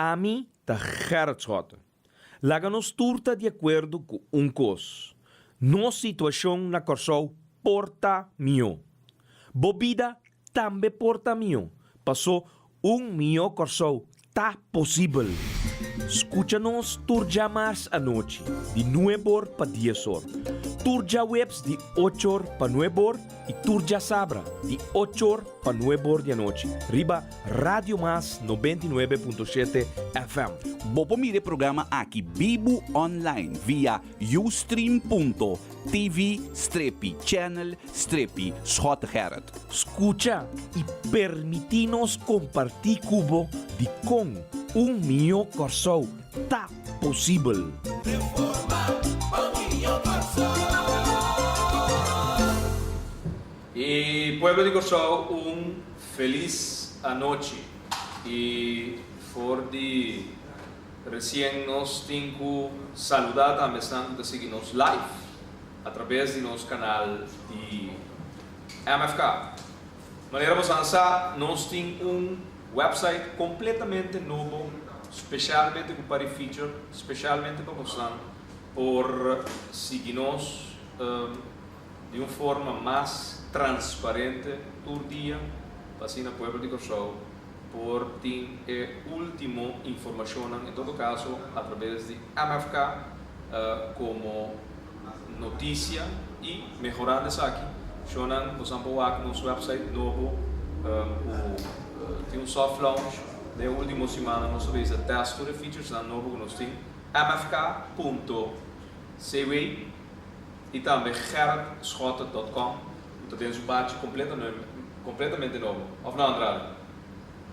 Ami ta Gerrit Schotte. Laga nos tur ta di akuerdo ku un kos, nos situashon na Kòrsou por ta mihó. Bo bida tambe por ta mihó, pasó un mihó Kòrsou ta posibel. Skucha nos tur djamars anochi di nuebor pa diesor, tur djaweps di ochor pa nuebor i tur djasabra di ochor pa nuebor di anochi riba Radio Mas 99.7 FM. Bo por mira e programa aki bibu online via ustream.tv strepi channel strepi Schottegerrit. Skucha i permití nos kompartí ku bo dikon un mihó Kòrsou ta posibel. I pueblo di Kòrsou un felis anochi i for di resien nos tin ku saludá tambe esnan ku ta sigui nos live atrabes di nos kanal di MFK. Manera boso a sa nos tin un website kompletamente nobo spesialmente ku par di feature spesialmente pa bosonan por sigui nos. Di un forma mas transparente tur dia pa asina pueblo di Kòrsou por tin e último informashonnan, en todo kaso a traves di MFK komo notisia i mehorando esaki. Shonnan bosan por wak nos website nobo ku tin un soft launch den e último simannan nos ta bisa test tur e featuresnan nobo ku nos tin, mfk punto cw. I tambe gerritschotte dot com ku ta den su bachi completamente nobo. Of no Andrade?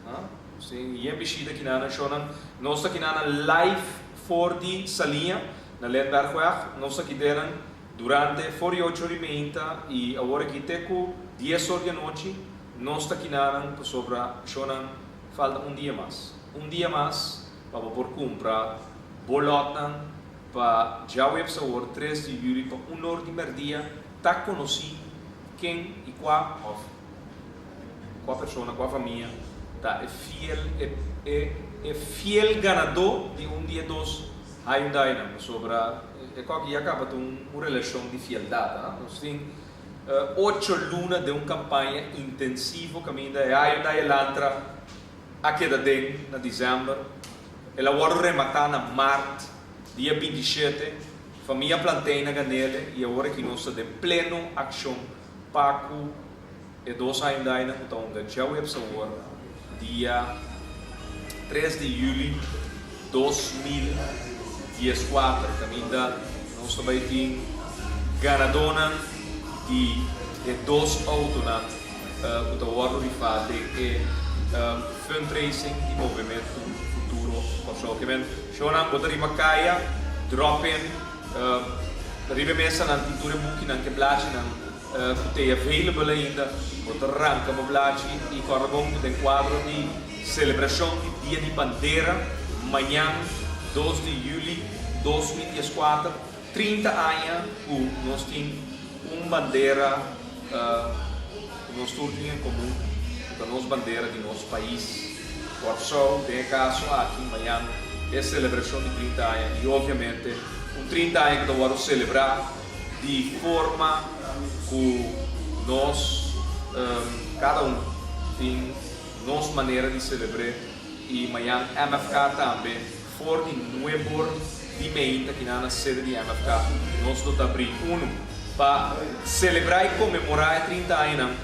Ha? Nos tin yen bishita kina shownan. Nos ta kina nan live for di Saliña na Lindberghweg. Nos ta kidenan durante for di ocho ora y meinta y awor aki te ku dies or di anochi nos ta kina nan pasobra shownan falta un dia mas. Un dia mas pa bo por cumpra bo lotnan. Pa djaweps awor tres di yuli pa un or di merdia ta konosí ken i kua òf kua persona, kua famia ta e fiel e e e fiel ganadó di un di e dos Hyundainan pasobra e kòki ya kaba ta un un relashon di fieldat a. Nos tin ocho luna den un kampaña intensivo kaminda e Hyundai Elantra a keda den na december. El a wòrdu rematá na mart dia 27. Famia Plantein a gan'ele i awor aki nos ta den pleno akshon pa ku e dos Hyundainan ku ta hunga djaweps awor dia 3 di yüli 2014 kaminda nos ta bai tin ganadónan di e dos outonan ku ta wòrdu rifá den e fundraising di Movementu Futuro Kòrsou. Ke men shownan bo ta riba kaya, drop in, riba e mesanan tin tur e bukinan ku e blachinan ku t'ei available ainda. Bo ta ranka bo blachi i kòrda bon ku den kuadro di selebrashon di Dia di Bandera mañan 2 di yüli 2014, 30 aña ku nos tin un bandera ku nos tur tin en komun, ku ta nos bandera di nos pais Kòrsou, den e kaso aki mañan e selebrashon di 30 aña i obviamente un 30 aña ku ta wòrdu selebrá di forma ku nos kada un tin nos manera di selebr'é i mañan MFK tambe. For di nuebor di meinta kinan na sede di MFK nos lo ta bri unu pa celebra y conmemora e 30 añanan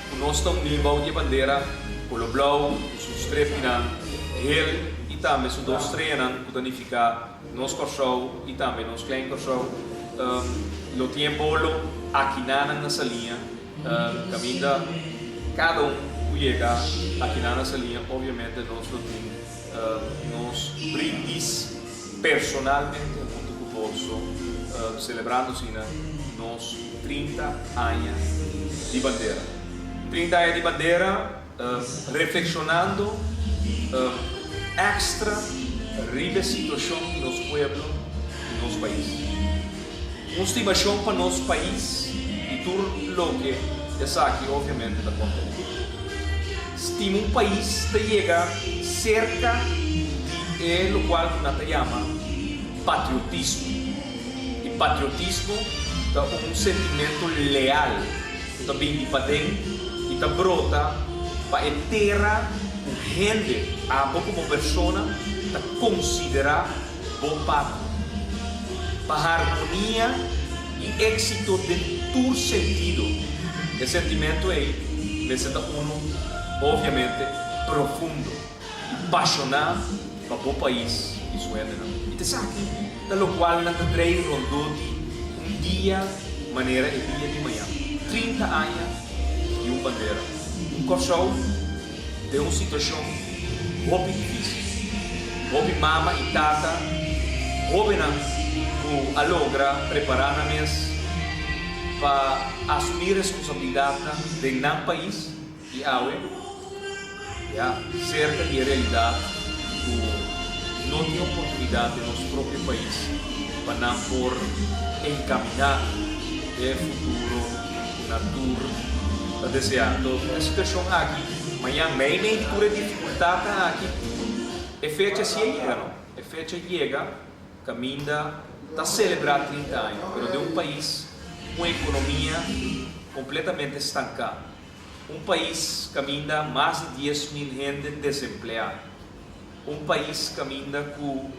cu nos ta uni bou di e bandera color blauw cu su strepinan hel y tambe su dos streanan cu ta nifica nos Corsou y tambe nos Klein Corsou. Lo tin e bolo akinanan na Saliña caminda cada un cu yega akinan na Saliña obviamente nos lo tin Nos brindis personalmente huntu ku boso selebrando asina nos 30 aña di bandera. 30 aña di bandera reflekshonando èkstra riba e situashon di nos pueblo i nos pais. Un stimashon pa nos pais i tur loke esaki obviamente ta kontené. Stima un pais ta yega serka di. e lokual ku nan ta yama patriotismo. I patriotismo ta un sentimentu leal ku ta bin di paden i ta brota pa e tera ku hende, abo komo persona, ta konsiderá bo patria. Pa harmonia i éksito den tur sentido, e sentimentu ei mester ta unu obviamente profundo i pashoná pa bo pais i su hendenan. I ta esaki ta lokual nan ta drei rondó di un dia manera e dia di mañan, 30 aña di un bandera, un Kòrsou den un situashon hopi difísil. Hopi mama i tata, hóbennan ku a logra prepará nan mes pa asumí responsabilidatnan den nan pais i awe ya serka di e realidat ku no tin oportunidat den nos propio pais pa nan por enkaminá e futuro ku nan tur ta deseá. Anto e situashon aki mañan meimei di tur e difikultatnan aki e fecha si a yega no. E fecha yega kaminda ta selebrá 30 aña pero den un pais ku un ekonomia kompletamente stanká. Un pais kaminda mas di 10,000 hende desempleá. Un pais kaminda ku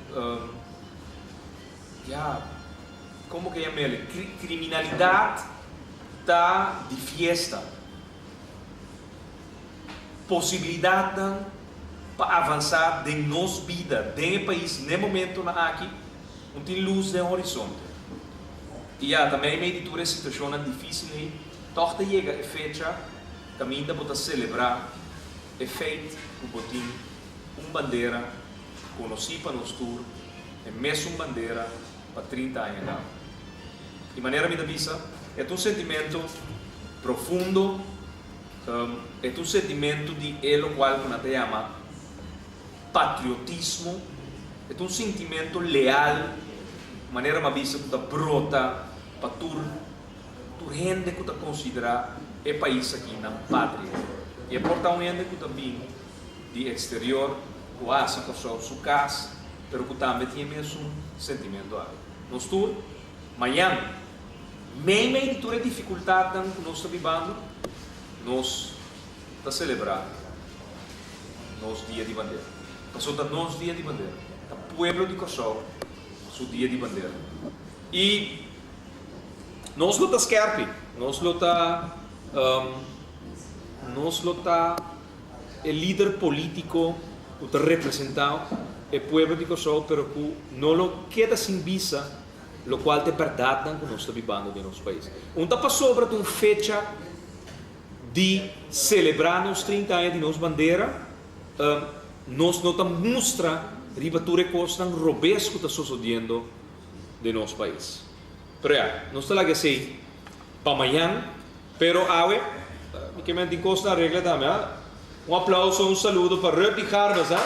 ya komo ke yam'el kriminalidat ta di fiesta. Posibilidatnan pa avansá den nos bida den e pais n'e momentonan aki no tin lus den horizonte. I ya ta meimei di tur e situashonnan difísil ei tòg ta yega e fecha kaminda bo ta selebrá e feit ku bo tin un bandera konosí pa nos tur, e mesun bandera pa 30 aña kaba. I manera mi ta bisa, e ta un sentimentu profundo, e ta un sentimentu di e lokual ku nan ta yama patriotismo, e ta un sintimentu leal, manera mi a bisa ku ta brota pa tur tur hende ku ta konsiderá e pais aki nan patria. I e por ta un hende ku ta bin di eksterior ku a hasi Kòrsou su kas, pero ku tambe tin e mesun sentimentu aki. Nos tur, mañan, meimei di tur e difikultatnan ku nos ta bibando, nos ta selebrá nos Dia di Bandera. Pasobra ta nos Dia di Bandera, ta pueblo di Kòrsou su Dia di Bandera. I nos lo ta skèrpi, nos lo ta, nos lo ta e lider polítiko ku ta representá e pueblo di Kòrsou pero ku no lo keda sin bisa lokual ta e bèrdatnan ku nos ta bibando den nos pais. Un ta pasobra ta un fecha di selebrá nos 30 aña di nos bandera, nos no ta mustra riba tur e kosnan robes ku ta sosodiendo den nos pais. Pero ya, nos ta laga esei pa mañan. Pero awe, mi ke men tin kos na regla tambe, ha? Un aplauso, un saludo pa Ruddy Garmes, ha?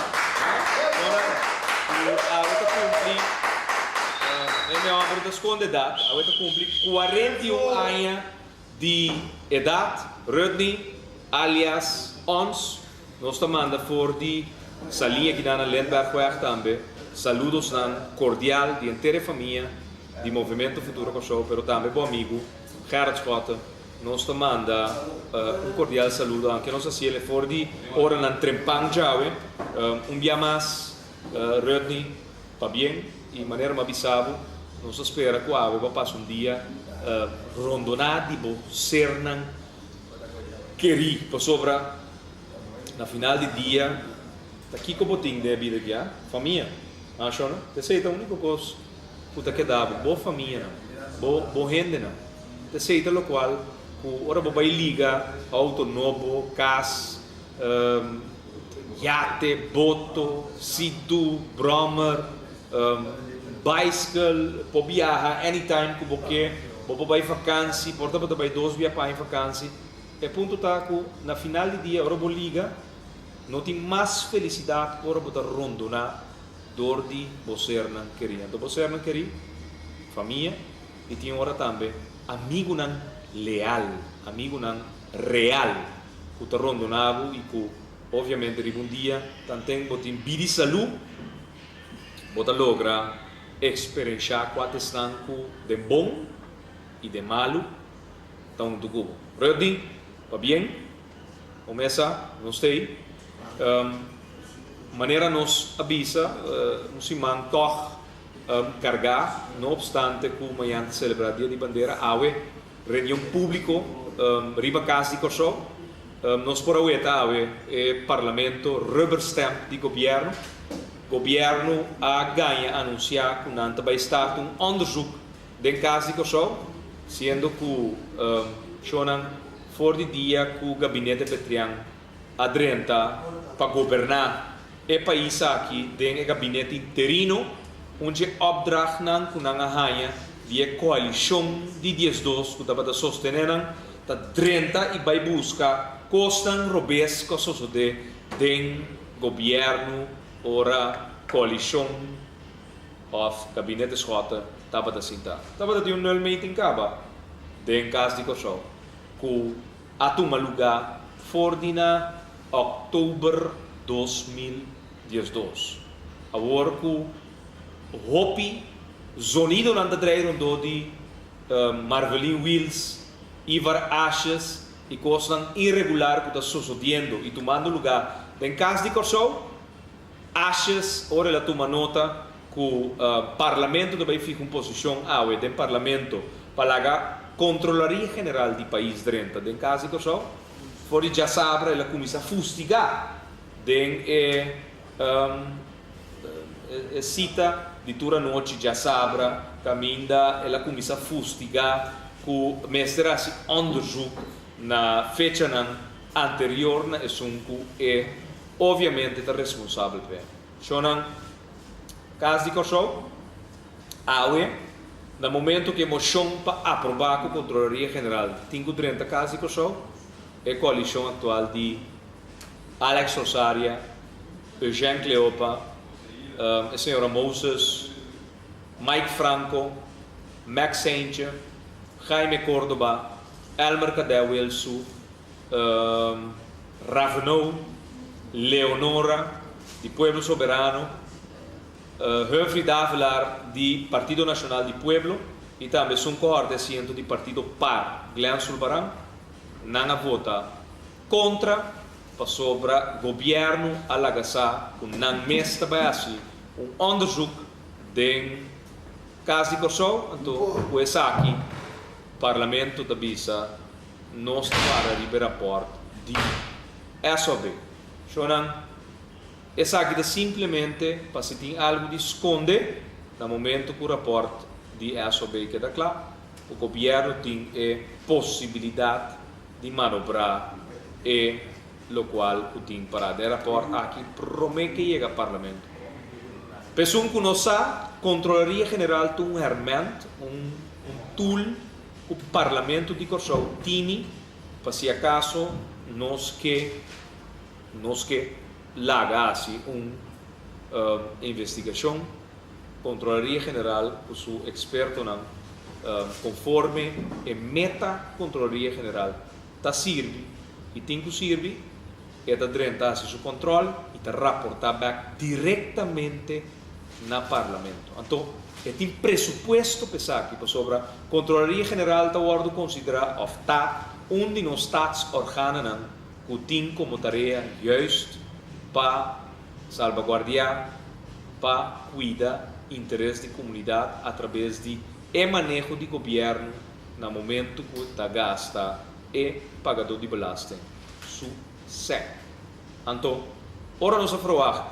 Ora ku awe ta kumpli, e mi hòmber ta skonde edat, awe ta kumpli 41 aña di edat, Rudney alias Ons. Nos ta manda for di Saliña kinan na Lindberghweg tambe saludosnan kordial di henter e famia di Movimento Futuro Kòrsou pero tambe bo amigu Gerrit Schotte. Nos ta manda un kordial saludo anke nos hasiel e for di oranan trempan djawe. Un bia mas Rudney pabien i manera mi a bisa bo nos ta spera ku awe bo a pasa un dia rondoná di bo sernan kerí pasobra na final di dia ta kiko bo tin den e bida aki, ha? Famia. Ha, Shona? Esei ta úniko kos ku ta keda bo, bo famianan, bo bo hendenan. Esei ta lokual ku ora bo bai liga outo nobo, kas, yate, boto, situ, bròmer, baiskel, por biaha anytime ku bo ke, bo por bai fakansi, por ta bo ta bai dos bia pa aña fakansi. E punto ta ku na final di dia ora bo liga no tin mas felisidat ora bo ta rondoná dor di bo sernan kerí. Anto bo sernan kerí, famia i tin ora tambe amigunan leal, amigunan real ku ta rondoná bo i ku obviamente riba un dia tanten bo tin bida i salú. Bo ta logra eksperenshá kua ta esnan ku den bon i den malu ta huntu ku bo. Ruddy, pabien. Bo mesa, nos ta ei. Manera nos a bisa, un siman tòg kargá, no opstante ku mañan ta selebrá Dia di Bandera, awe reunion públiko riba Kas di Kòrsou. Nos por a weta awe e Parlamento rubberstamp di gobièrnu. Gobièrnu a gaña anunsiá ku nan ta bai start un onderzoek den Kas di Kòrsou, siendo ku shownan for di dia ku Gabinete Betrian a drenta pa goberná e pais aki den e gabinete interino, un dje opdrachtnan ku nan a haña di e koalishon di 12 ku tabata sostené nan ta drenta i bai buska kosnan robes ku a sosodé den gobièrnu ora koalishon òf gabinete Schotte tabata sintá. Tabata tin un nulmeting kaba den Kas di Kòrsou ku a tuma lugá for di na òktober 2012. Awor ku hopi zonidonan ta drei rondó di Marvelin Wiels, Ivar Asjes i kosnan iregular ku ta sosodiendo i tumando lugá den Kas di Kòrsou, Asjes ora el a tuma nota ku Parlamento ta bai fiha un posishon awe den Parlamento pa laga Kontrolaria General di pais drenta den Kas di Kòrsou. For di djasabra el a kuminsá fustigá den e e sita di tur anochi djasabra kaminda el a kuminsá fustigá ku mester hasi onderzoek na fechanan anterior na esun ku e obviamente ta responsabel p'e. Shonnan Kas di Kòrsou, awe, na momento ku e moshon pa aprobá ku Kontrolaria General tin ku drenta Kas di Kòrsou, e koalishon aktual di Alex Rosaria, Eugène Cleopa, e señora Moses, Mike Franco, Max Seintje, Jaime Cordoba, Elmer Cadé Wilsu, Raveneau, Leonora di Pueblo Soberano, Humphrey Davelaar di Partido Nacional di Pueblo y tambe esun cohorte asiento di Partido par, Glenn Sulbaran, nan a vota contra pasobra gobierno a laga sa cu nan mes ta bay haci un onderzoek den Cas di Corsou, anto cu esaki Parlamento ta bisa Nos ta para riba e rapòrt di SOB. Shownan, esaki ta simplemente pa si tin algu di skonde na momento ku rapòrt di SOB keda kla, ku gobièrnu tin e posibilidat di manobrá e lokual ku tin pará den e rapòrt aki promé ke yega Parlamento. P'esun ku no sa, Kontrolaria General ta un hèrmènt, un tool ku Parlamento di Kòrsou tini pa si akaso nos ke nos ke laga hasi un investigashon, Kontrolaria General ku su ekspertonan konforme e meta Kontrolaria General ta sirbi i tin ku sirbi, e ta drenta hasi su kòntròl i ta raportá bèk direktamente na Parlamento. Anto e tin presupuesto pa esaki pasobra Kontrolaria General ta wòrdu konsiderá òf ta un di nos staatsorgananan ku tin komo tarea juist pa salbaguardiá, pa kuida interes di komunidat atrabes di e maneho di gobièrnu na momentu ku ta gasta e pagadó di belasting su sèn. Anto ora nos a ferwagt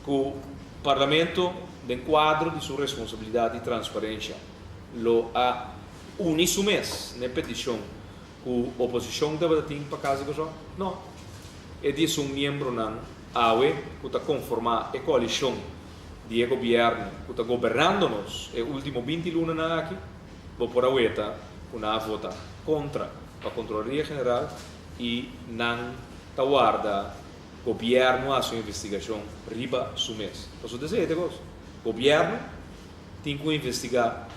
ku Parlamento den kuadro di su responsabilidat di transparensha lo a uni su mes n'e petishon ku oposishon tabata tin pa Kas di Kòrsou? No. E 11 miembronan awe ku ta konformá e koalishon di e gobièrnu ku ta gobernando nos e último 20 lunanan aki, bo por a weta ku nan a vota kontra pa Kontrolaria General i nan ta warda Gobièrnu hasi un investigashon riba su mes. Pasobra ta esei ta kos. Gobièrnu tin ku investigá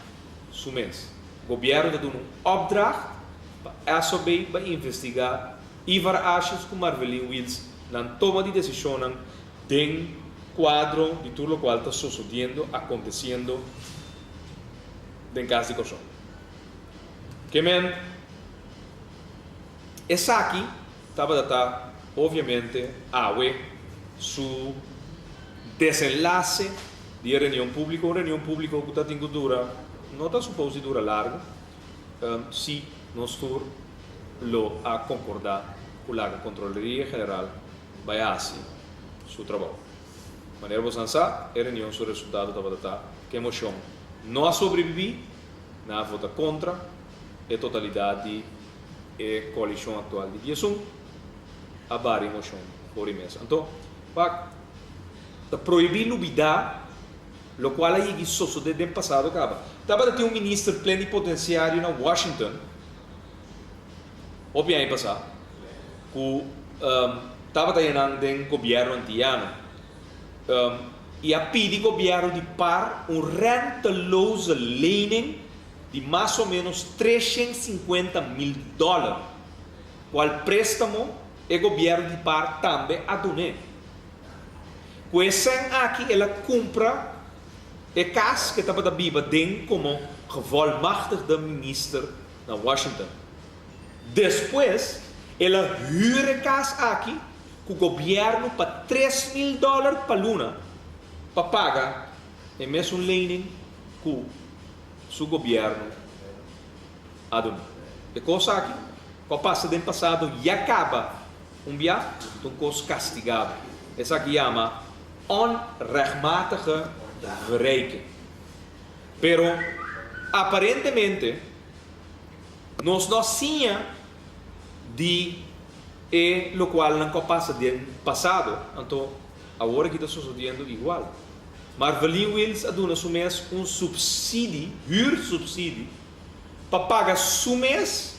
su mes. Gobièrnu ta duna un opdracht pa SOB bai investigá Ivar Asjes ku Marvelin Wiels nan toma di desishonnan den. kuadro di tur lokual ta sosodiendo, akontesiendo den Kas di Kòrsou. Ke men esaki tabata ta obviamente awe su desenlase di e reunion públiko, un reunion públiko ku ta tin ku dura, no ta supos di dura largu, si nos tur lo a konkordá ku laga Kontroleria General bai hasi su trabou. Manera bosan sa, e reunion su resultado tabata ta ku e moshon no a sobrebibí, nan a vota kontra e totalidat di e koalishon aktual di 11 a bari e moshon for di mesa. Anto, wak, ta prohibí lubidá lokual a yigi sosodé den pasado kaba. Tabata tin un minister plenipotensiario na Washington hopi aña pasá ku tabata yanan den gobièrnu antiano i a pidi gobièrnu di par un renteloze lening di mas o ménos 350.000 dòler, kual préstamo e gobièrnu di par tambe a dun'é. Ku e sèn aki el a kumpra e kas ku e tabata biba den komo gevolmachtigde minister na Washington. Despues el a hür e kas aki ku gobièrnu pa 3000 dòler pa luna pa paga e mesun lening ku su gobièrnu a duna. E kos aki ku a pasa den pasado ya kaba un bia ta un kos kastigabel. Esaki yama onrechtmatige verrijking. Pero aparentemente nos no a siña di e lokualnan ku a pasa den pasado, anto awor aki ta sosodiendo igual. Marvelin Wiels a duna su mes un supsidi, huursubsidie, pa paga su mes,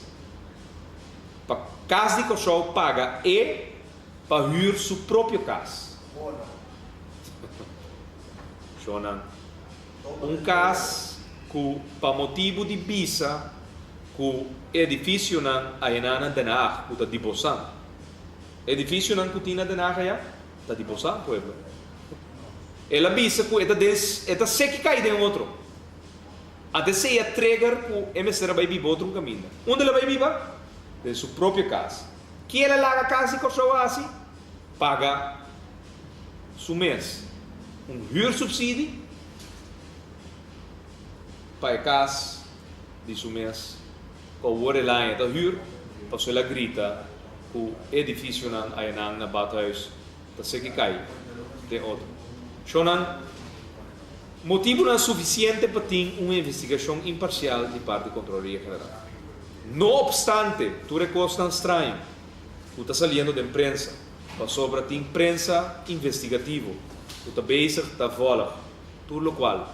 pa Kas di Kòrsou paga e pa huur su propio kas. Shonnan, un kas ku pa motibu di bisa ku edifisionan ayaná na Den Haag ku ta di bosan. Edifisionan ku tin na Den Haag ayá ta di bosan, pueblo. El a bisa ku e ta den e ta seki kai den otro. Ante esei a trigger ku e mester a bai biba otro un kaminda. Unda el a bai biba? Den su propio kas. Ki el a laga kas di Kòrsou hasi? Paga su mes un huursubsidie pa e kas di su mes ku awor el aña ta huur, pasobra el a grita ku e edifisionan ayanan na Badhuis ta seki kai den otro. Shonnan, motibunan sufisiente pa tin un investigashon imparsial di parti Kontroleria General. No opstante tur e kosnan straño ku ta saliendo den prensa, pasobra tin prensa investigativo ku ta bezig ta vòlg tur lokual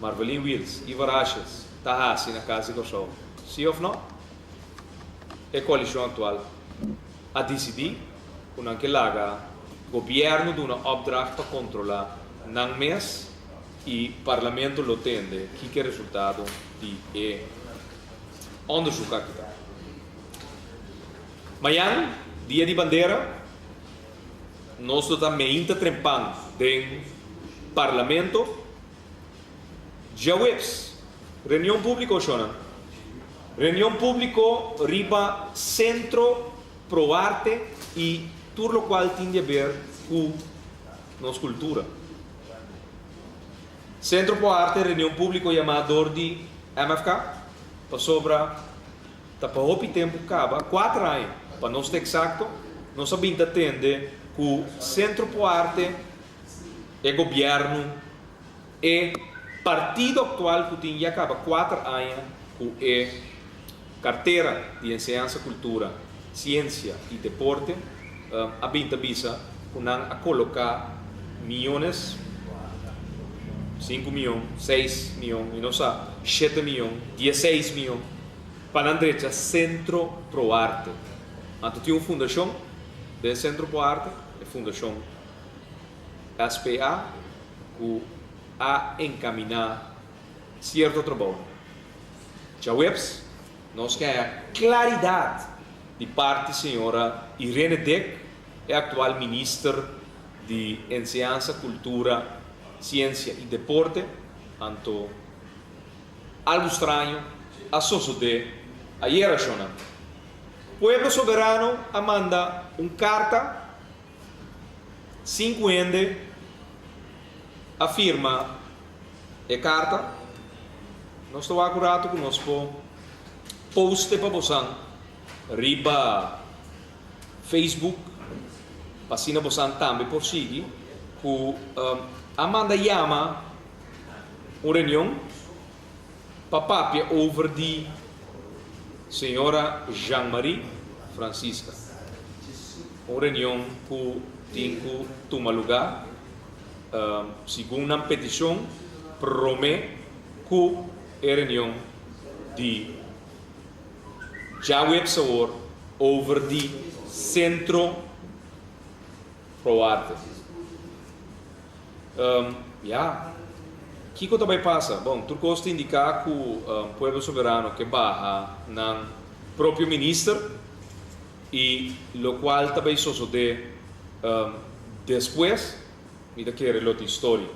Marvelin Wiels i Varashes ta hasi na Kas di Kòrsou, si òf nò? E koalishon aktual a disidí ku nan ke laga gobièrnu duna opdracht pa kontrolá nan mes i parlamento lo tende kiko e resultado di e onderzoek aki ta. Mañan, Dia di Bandera, nos lo ta meinta trempan den parlamento. Djaweps, reunion públiko shonnan. Reunion públiko riba Sentro Pro Arte i tur lokual tin di aber ku nos kultura. Sentro Pro Arte reunion públiko yamá dor di MFK pasobra ta pa hopi tempu kaba, kuater aña pa nos ta eksakto, nos a bin ta tende ku Sentro Pro Arte e gobièrnu, e partido aktual ku tin ya kaba kuater aña ku e kartera di Enseñansa, Kultura, Siensia i Deporte a bin ta bisa ku nan a koloká miyones, sinku miyon, seis miyon, mi no sa, shete miyon, dieseis miyon, pa nan drecha Sentro Pro Arte. Anto tin un fundashon den Sentro Pro Arte, e fundashon SPA ku a enkaminá sierto trabounan. Djaweps nos ke haña klaridat di parti señora Irene Dick, e aktual minister di Enseñansa, Kultura, Siensia i Deporte, anto algu straño a sosodé ayera shonnan. Pueblo Soberano a manda un karta, sinku hende a firma e karta. Nos ta wak un ratu ku nos por poste pa bosan riba Facebook pa asina bosan tambe por sigui ku a manda yama un reunion pa papia over di señora Jean Marie Francisca. Un reunion ku tin ku tuma lugá segun nan petishon promé ku e reunion di Djaweps awor over di Centro Pro Arte. Ya, kiko ta bai pasa? Bon, tur kos ta indiká ku Pueblo Soberano ke baha nan propio minister i lokual ta bai sosodé despues, mi ta kere lo tin storia.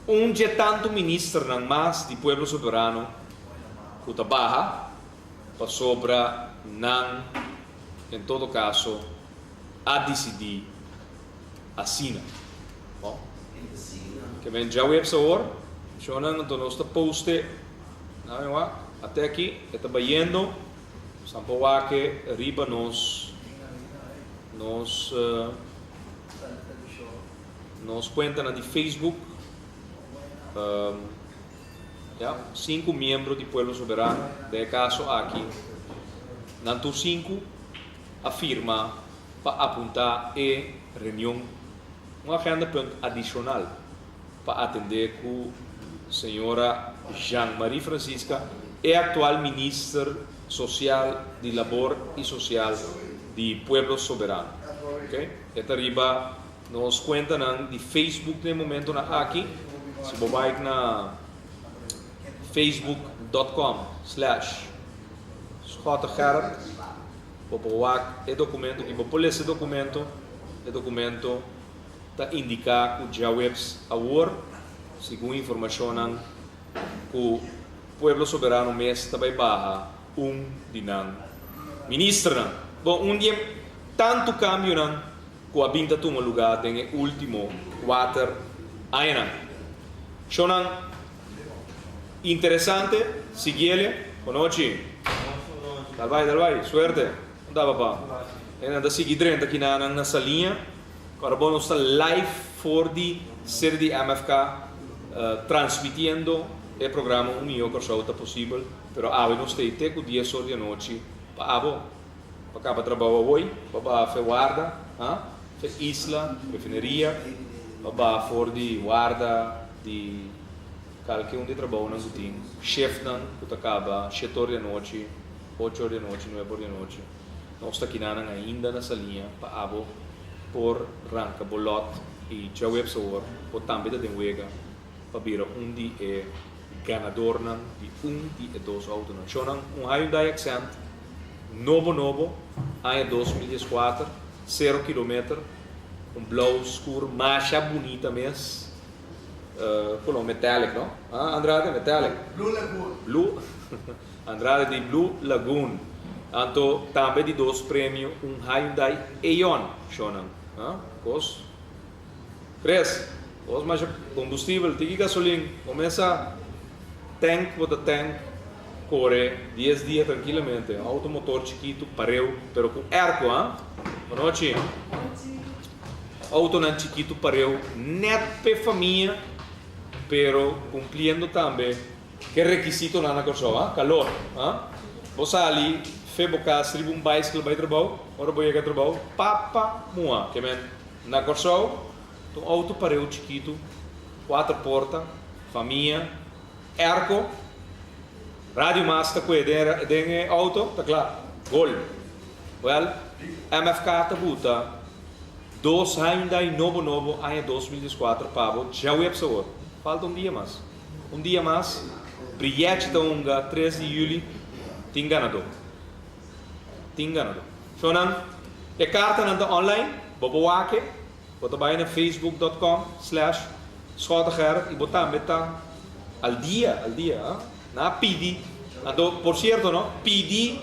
Un dje tantu ministernan mas di Pueblo Soberano ku ta baha pasobra nan en todo kaso a disidí asina. Bon, ke men djaweps awor, shonnan anto nos ta poste, nan mi wak, ate aki e ta bayendo, nos por wak e riba nos nos. Nos cuentanan di Facebook, ya, sinku miembro di Pueblo Soberano, den e caso aki nan tur sinku a firma pa apunta e reunion, un agendapunt adicional pa atende cu señora Jean Marie Francisca, e actual minister social di Labor y Social di Pueblo Soberano. E ta riba Nos cuentanan di Facebook den momentonan aki, si bo bai na facebook dot com slash schottegerrit bo por wak e documento aki, bo por lesa e documento, e documento ta indica cu djaweps awor, segun informacionnan cu Pueblo Soberano mes ta bai baha un di nan ministernan. Bon, un di e tantu cambionan ku a bin ta tuma lugá den e último kuater añanan. Shownan interesante, siguiele. Bonochi. Dal bai, dal bai. Suerte. Kon ta papá? Nan ta sigui drenta kinanan na Saliña. Ora bo nos ta live for di sede di MFK transmitiendo e programa Un Mihó Kòrsou ta posibel, pero awe nos ta ei te ku dies or di anochi pa abo. Pa kaba trabou awoi, pa baha fe warda, ha? Fe isla, refineria, pa baha for di warda di kalke un di trabounan ku tin, shiftnan ku ta kaba shete or di anochi, ocho or di anochi, nuebe or di anochi. Nos ta kinanan ainda na Saliña pa abo por ranka bo lòt i djaweps awor bo tambe ta den wega pa bira un di e ganadornan di un di e dos autonan. Shownan un Hyundai Accent nobo nobo, aña 2014, sero kilometer, un blou skur masha bunita mes, kolor metallic no? Ah Andrade, metallic? Blue Lagoon. Blue, Andrade di Blue Lagoon. Anto tambe di dos premio un Hyundai Eon, shownan. Ah, kos. Chris, Bos masha kombustibel, tiki gasolin, bo mesa tank bo ta tank kore dies dia trankilamente. Auto motor chikitu, pareu, pero ku airco ha. Bonochi. Autonan chikitu pareu net p'e famia, pero kumpliendo tambe ke rekisitonan na Kòrsou ha, kalor ha. Bo sali fe bo kas riba un baiskel bai trabou, ora bo yega trabou, papa mua, ke men. Na Kòrsou ta un outo pareu chikitu, kuater porta, famia, airco, radio mas ta kue den e outo, ta kla, gol. Wèl, MFK ta buta dos Hyundai nobo nobo aña 2014 pa bo djaweps awor. Falta un dia mas. Un dia mas, Brièchi ta hunga tres di yüli, tin ganadó. Tin ganadó. Shownan, e kartanan ta online, bo por wak e. Bo ta bai na facebook dot com slash Schottegerrit i bo tambe ta al dia, al dia, ah. Nan a pidi, anto por cierto no, pidi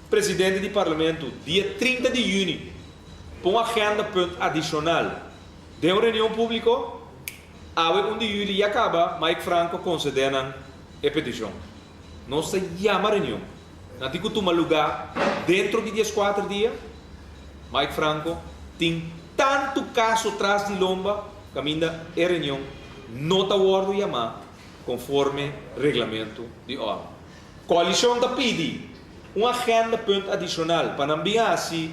presidente di parlamento dia 30 di juni pa un agenda punt adicional den un reunion publico, awe un di juli ya caba Mike Franco a concede nan e peticion. Nos ta yama reunion. Nan tin cu tuma luga dentro di diescuater dia. Mike Franco tin tantu caso tras di lomba caminda e reunion no ta wordo yama conforme reglamento di orde. Coalicion ta pidi un agenda punt adicional pa nan bin haci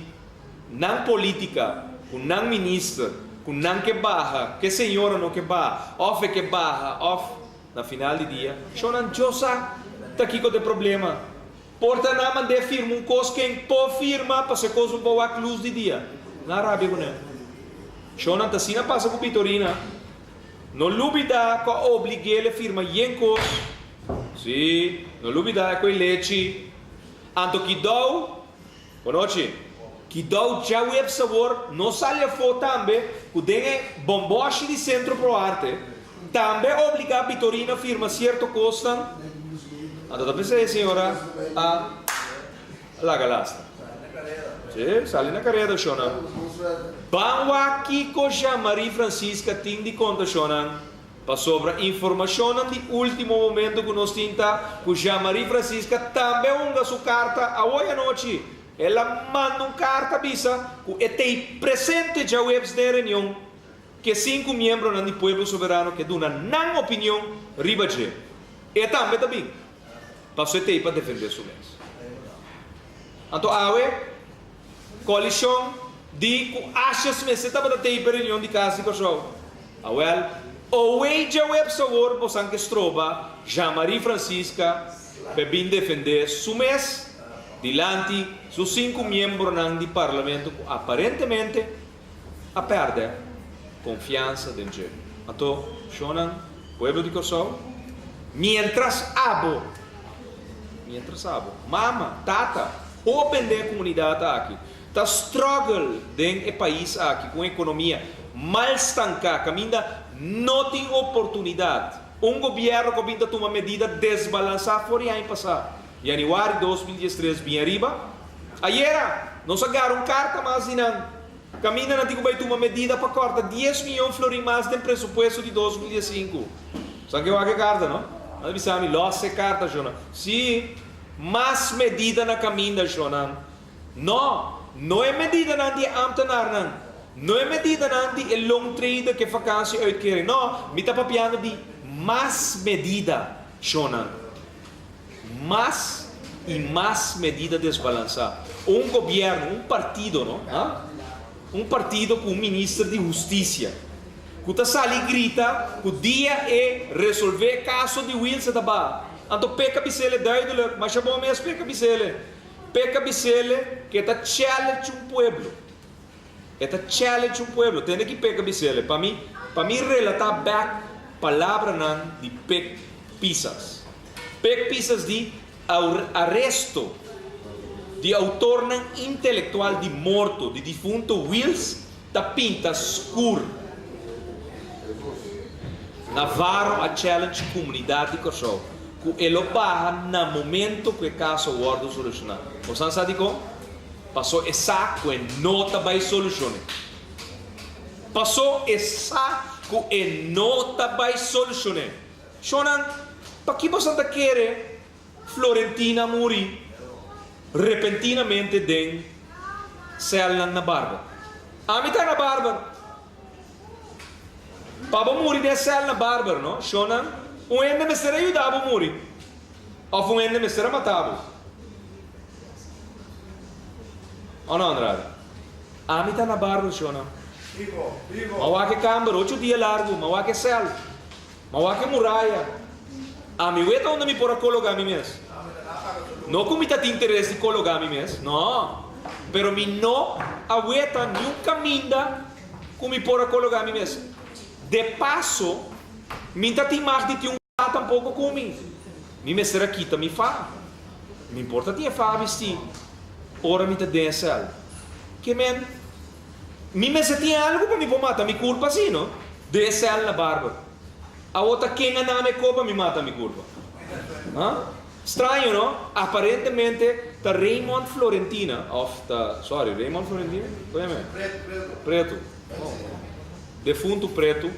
nan politica cu nan minister cu nan ke baha, ke señora no ke baha of e ke baha of Na final di dia, shownan djo sa ta kiko ta e problema. Por ta nan mand'é firma un kos ken por firma pa se kos no por wak lus di dia. Nan a rabia ku nan. Shownan ta asina pasa ku Bitorina. No lubida ku a oblig'é firma yen kos. Sí, no lubida e koe lechi. Anto kidou Bonochi. Kidou djaweps awor no sali afó tambe ku den e bòmbòshi di Sentro Pro Arte tambe a obligá Bitorina firma sierto kosnan, anto ta p'esei e señora a laga lasta. Sí, sali na kareda shonnan. Ban wak kiko Jean Marie Francisca tin di konta shonnan. Pasobra informashonnan di último momento ku nos tin ta ku Jean Marie Francisca tambe a hunga su karta awoy anochi. El a manda un karta bisa ku e t'ei presente djaweps den reunion ku e sinku miembronan di Pueblo Soberano ke duna nan opinion riba dje. E tambe ta bin, paso e t'ei pa defendé su mes. Anto awe Koalishon di ku Asjes mester tabata tei pa reunion di Kas di Kòrsou. Awèl, owei djaweps awor bosan ke stroba Jean Marie Francisca pa e bin defendé su mes dilanti su sinku miembronan di parlamento ku aparentemente a pèrdè konfiansa den dje. Anto, shonnan, pueblo di Kòrsou, miéntras abo, miéntras abo, mama, tata, hóben den e komunidat aki, ta struggle den e pais aki ku un ekonomia mal stanká, kaminda no tin oportunidat, un gobièrnu ku a bin ta tuma medida desbalansá for di aña pasá, yanüari 2013 bin ariba, Ayera, nos a gara un karta mas di nan. Kaminda nan tin ku bai tuma medida pa kòrta dies miyon florin mas den presupuesto di 2015. Sa ke wak e karta, no? Nan ta bisa mi, Lòs e karta, shonnan. Sí, mas medida na kaminda, shonnan. No, no e medidanan di e ámtenarnan, no e medidanan di e loontreden ku e vakantie-uitkering. No, mi ta papiando di mas medida, shonnan. Mas y mas medida desbalansa. Un gobierno, un partido no, ha? Un partido cu un minister di husticia cu ta sali grita cu dia e resolve e caso di Wilson ta baha. Anto Pekka Bisele duidelijk, masha bon mes Pekka Bisele. Pekka Bisele ke ta challenge un pueblo. E ta challenge un pueblo. Tende ki Pek a bis'el? Pa mi, pa mi relatá bèk palabranan di Pek Pisas. Pek Pisas di, Aresto di autornan intelektual di morto di difunto Wiels ta pinta skur. Navarro a challenge komunidat di Kòrsou ku e lo baha na momento ku e kaso wòrdu solushoná. Bosan sa dikon? Paso e sa ku e no ta bai solushon'é. Paso e sa ku e no ta bai solushon'é. Shonnan, paki bosan ta kere Florentina muri repentinamente den sèlnan na Barber? Ami ta na Barber. Pa bo muri den sèl na Barber, no? Shonnan, un hende mester a yuda bo muri. Of un hende mester a mata bo? O no, Andrade? Ami ta na barber, shona. M'a wak e kamber ocho dia largu, m'a wak e sèl, m'a wak e muraya. Ami wet unda mi por a kologá mi mes. No ku mi ta tin interes di kologá mi mes, no. Pero mi no a weta niun kaminda ku mi por a kologá mi mes. De paso, mi ta tin mag di tin un. Fa tampoko ku mi. Mi mester a kita mi fa. Mi por ta tin e fa bisti ora mi ta den e sèl. Ke men? Mi mester tin algu pa mi por mata mi kurpa si no? Den e sèl na Barber. Awor ta ken a name ko pa mi mata mi kurpa? Ha? Straño no? Aparentemente ta Raymond Florentina of ta, sorry, Raymond Florentina? Kon yama e? Pretu. Pretu. Oh. Defuntu Pretu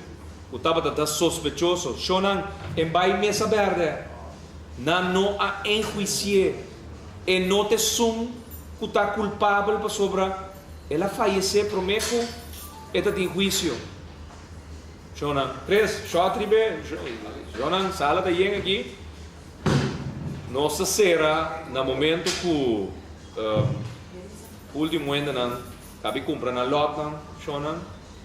ku tabata ta sospechoso. Shonnan en bai mesa bèrdè. Nan no a enhuisié. E no ta esun ku ta kulpabel pasobra el a fayesé promé ku e ta tin huisio. Shonnan, Chris, shòt riba e shonnan, sala ta yen aki. Nos ta sera na momento ku último hendenan kabi kumpra nan lòtnan, shonnan.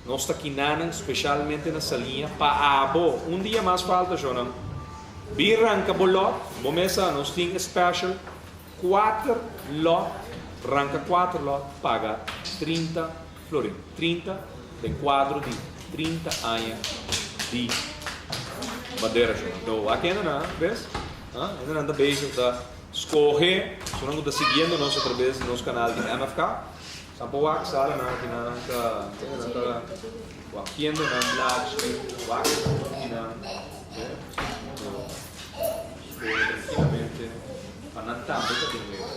Nos ta kinanan speshalmente na Saliña pa abo. Un dia mas falta, shonnan. Bin ranka bo lòt, bo mes sa nos tin e special kuater lòt, ranka kuater lòt paga 30 florin, 30 den kuadro di 30 aña di bandera shonnan. Anto wak hendenan bes, ha, hendenan ta bezig ta skohe, esunnan ku ta siguiendo nos atrabes di nos kanal di MFK, San por wak sala nan aki nan ta nan ta wakiendo nan blachi wak aki nan skohe trankilamente pa nan tambe ta den wega.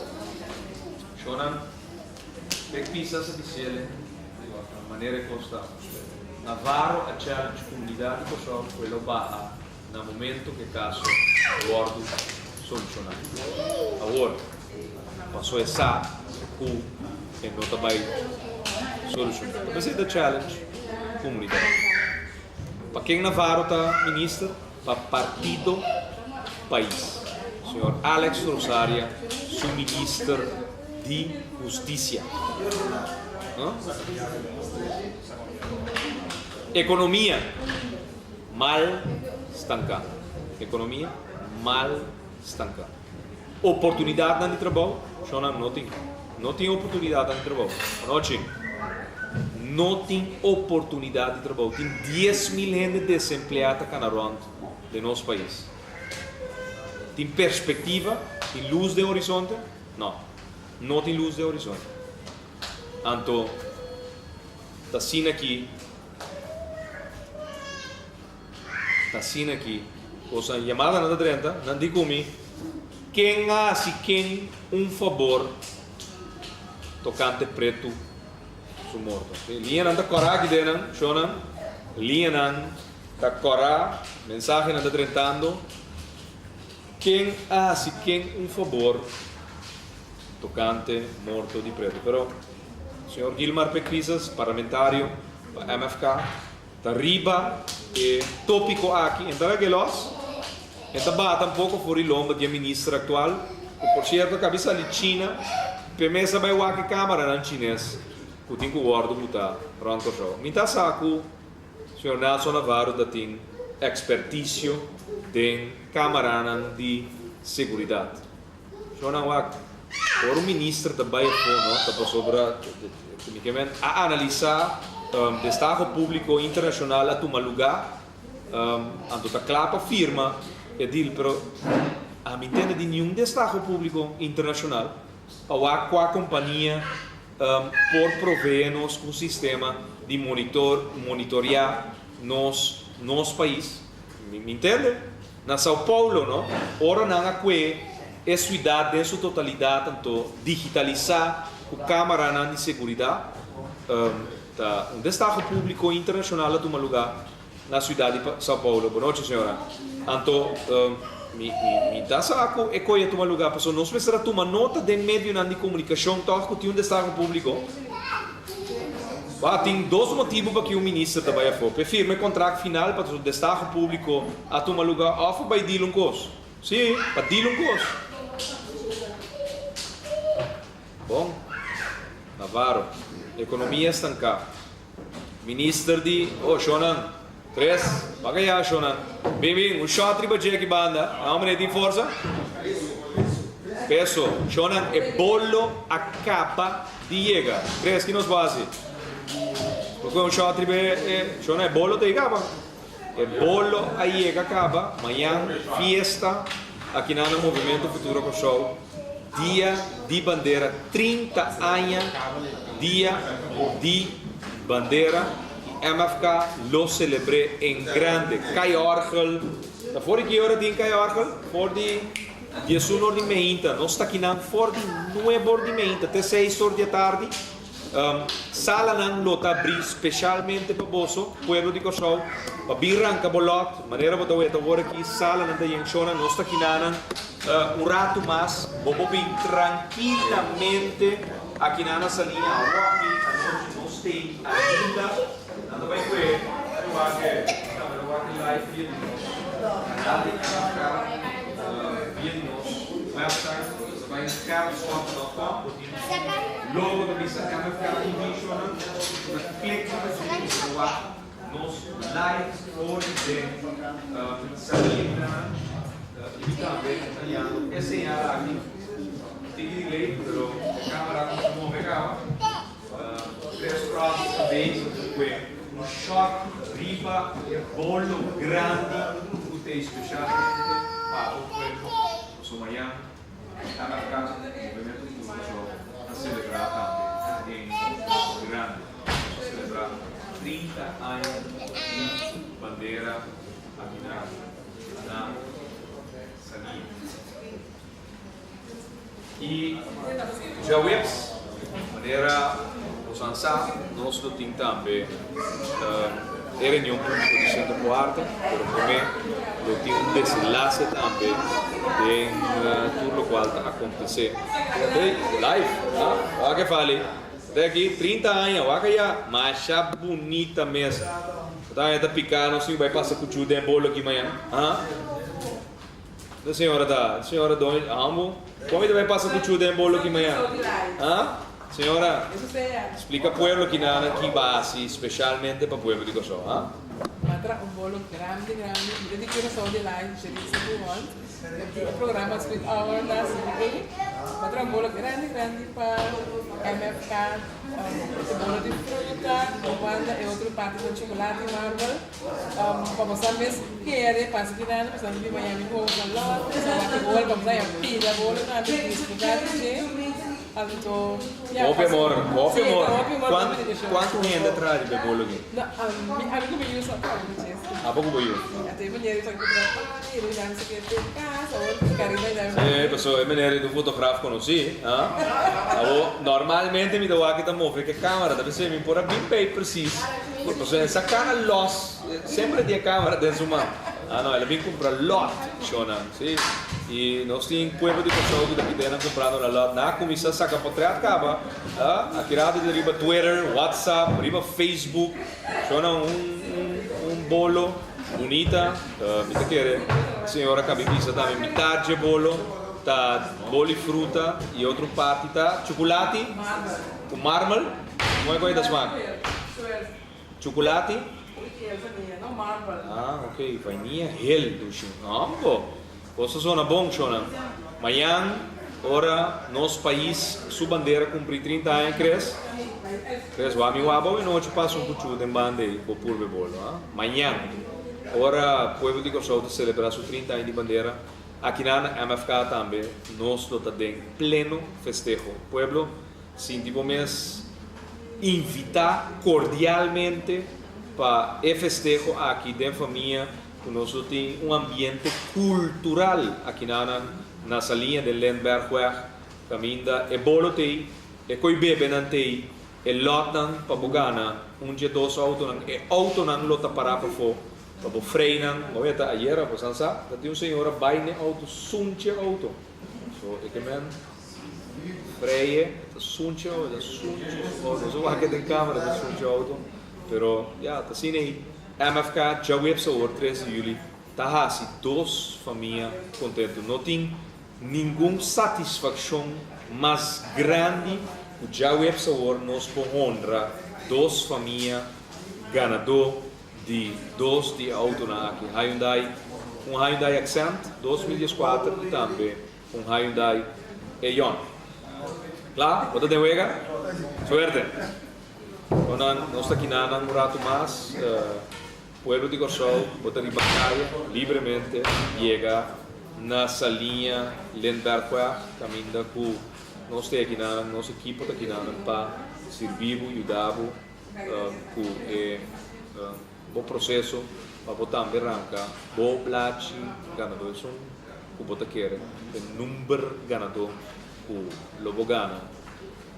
Shownan pek pisa sa bisele manera e kos ta. Navarro a challenge komunidat di Kòrsou ku e lo baha na momento ku e kaso wòrdu solushoná. Awor. Paso e sa ku e no ta bai solushoná. Ta p'esei ta challenge komunidat. Pa ken Navarro ta minister? Pa partido pais. Señor Alex Rosaria su minister di hustisia. Ekonomia mal stanká. Ekonomia mal stanká. Oportunidatnan di trabou, Shona, no tin. No tin oportunidatnan di trabou. Anochi, no tin oportunidat di trabou. Tin 10,000 hende desempleá ta kana rònt den nos pais. Tin perspektiva? Tin lus den horizonte? No. No tin lus den horizonte. Anto, ta asina aki. Ta asina ki boso yamadanan ta drenta, nan di ku mi, Ken a hasi ken un fabor tokante Pretu su morto? Liñanan ta kòrá aki den nan, shonnan, liñanan ta kòrá, mensahenan ta drentando, Ken a hasi ken un fabor tokante morto di Pretu? Pero señor Gilmar P. Pisas, parlamentario pa MFK, Ta riba e tópiko aki en ta wek e lòs, en ta baha tampoko for di lomba di e minister aktual, ku por sierto kabi sali China p'e mes a bai wak e kamaranan chines ku tin ku wòrdu butá rònt Kòrsou. Mi ta sa ku señor Nelson Navarro ta tin ekspertisio den kamaranan di seguridat. Shownan wak, ora un minister ta bai afó no, ta pasobra mi ke men a analisá destaho públiko internashonal a tuma lugá, anto ta kla pa firma e deal, pero ami ntende di niun destaho públiko internashonal pa wak kua kompania por proveé nos ku un sistema di monitor monitoriá nos nos pais. Mi ntende? Na Sao Paulo no, ora nan a kue e suidat den su totalidat anto digitalisá ku kámaranan di seguridat, ta un destaho públiko internashonal a tuma lugá na suidat di Sao Paulo. Bonochi señora. Anto mi mi ta sa ku e koi a tuma lugá pasobra nos mester a tuma nota den medionan di komunikashon tòg ku tin un destaho públiko. Ba tin dos motibu pa ki un minister ta bai afó, p'e firma e kontrakt final pa su destaho públiko a tuma lugá òf pa bai dil un kos. Sí, pa dil un kos. Bon, Navarro, ekonomia stanká. Minister di, oh, shownan, tres, baka ya, shownan. Bin, bin, un shòt riba dje aki banda. Nan hombre tin forsa? Peso, shownan, e bolo a kaba di yega. Tres, ki nos bo hasi? Bo kohe un shòt riba e, shownan, e bolo ta yega kaba. E bolo a yega kaba, mañan fiesta akinan na Movimento Futuro Kòrsou, Dia di Bandera, 30 aña Dia di. bandera i MFK lo selebr'é en grande. Kai òrgel, ta for di ki ora tin kai òrgel? For di 11 or di meinta. Nos ta kinan for di nuebe or di meinta te seis or di atardi. Salanan lo ta abrí speshalmente pa boso, pueblo di Kòrsou, pa bin ranka bo lòt. Manera bo ta weta awor aki, salanan ta yen shona. Nos ta kinanan un ratu mas. Bo por bin trankilamente akinan na Saliña awoki anochi. Nos stay ainda. Nan ta bai kue wak e kamera wak e live via di nos kanal di MFK, via di nos website. Bo ta bai na gerritschotte.com, bo tin Logo ta bisa MFK TV shownan ku ta klik riba dje i ta wak nos live for di den salinanan i mi tambe ta yando e señal aki tiki delay pero e camera ku ta move kaba Chris Cross ta bezig ku e un shot riba e bolo grandi ku ta especialmente pa bo pueblo pasobra mañan MFK, Movimiento di Kòrsou, ta selebrá tambe en grande. Nos a selebrá 30 aña di bandera aki na Saliña. I djaweps, manera nos a sa, nos lo tin tambe e reunion públiko di Sentro ku Arte, pero promé lo tin un desenlase tambe den tur lokual ta akontesé. Hey, live, ah, wak e fali. Te aki 30 aña, wak aya, masha bunita mes. Ta haña ta piká nos tin bai pasa kuchú den bolo aki mañan, ah. De señora ta, de señora doño, amo. Kon mi ta bai pasa kuchu den bolo ki mañan? Ha? Señora, splika pueblo kinanan ki ba hasi speshalmente pa pueblo di Kòrsou, ha? M'a traha un bolo grandi grandi, mi ta di Curaçao di live, Jerissa Buhond, di e programa Sweet Hour na CBA. M'a traha un bolo grandi grandi pa MFK, e bolo di fruta, un banda e otro parti ta chocolate y marble. Pa bo sa mes kere pasa di nan pasobra mi Miami ku bo lot so wak e bolo pa bo sa ya pida bolo tambe disfruta di dje anto ya Hopi amor, hopi si amor. ta hopi amor Kuantu hopi dedikashon. kuantu hende a traha riba e bolo aki? No mi ami ku mi yu so a traha riba dje si. Abo ku bo yu? Anto e manera sa ku traha pani e nan sa ke te kas awor Karina i nan Si pasobra e manera di un fotograf konosí ha abo normalmente mi ta wak e ta move ku e kamera ta bisa mi por a bin bei presis. Pasobra e sa kana los, semper e tin e camera den su man. Ah no, el a bin cumpra lot, shownan, si. Y nos tin pueblo di Kòrsou ku ta kita nan cumprando nan lot. Nan a cuminsa saca potret caba, ah, aki rato ta riba Twitter, WhatsApp, riba Facebook. Shownan, un, un, un bolo bunita. Mi ta kere e señora cabi bisa tambe mitad dje bolo ta boli fruta y otro parti ta chuculati cu marmel. Mooi koe ta smaak? Chukulati? Ah, ok, vainia hel dushi. Hombo, kos ta sona bon, shona. Mañan, ora nos pais su bandera kumpri 30 aña, Chris, Chris, wak mi wak bo anochi pasa un kuchu den banda ei, bo purbe bolo, ah. Mañan, ora pueblo di Kòrsou ta selebrá su 30 aña di bandera, akinan na MFK tambe nos lo ta den pleno festeho. Pueblo. Sinti bo mes invitá kordialmente pa e festeho aki den famia ku nos lo tin un ambiente kultural akinanan na Saliña den Lindberghweg kaminda e bolo t'ei, e koi bebenan t'ei, e lòtnan pa bo gana un dje dos outonan, e outonan lo ta pará pafó pa bo freinan. Bo mira ta ayera bo san sa ta tin un señora bai n'e outo sunchi e outo. So e ke men. Freie, ta sunchi auto, ta sunchi su auto. Nos a wak den camera ta sunchi auto. Pero ya, ta asina ei. MFK djaweps awor 3 di juli ta hasi dos famia contento. No tin ningun satisfaccion mas grandi cu djaweps awor nos por honra dos famia ganador di dos di e autonan aki, Hyundai, un Hyundai Accent 2014 y tambe Un Hyundai Eon. Kla? Bo ta den wega? Suerte! Onan, nos ta kinanan un ratu mas. Pueblo di Kòrsou, bo ta riba kaya libremente yega na Saliña Lindbergweg kaminda ku nos ta e kinanan, nos ekipo ta kinanan pa sirbi bo, yuda bo. ku e bo proseso pa bo tambe ranka bo blachi ganadó esun ku bo ta kere e number ganadó ku lo bo gana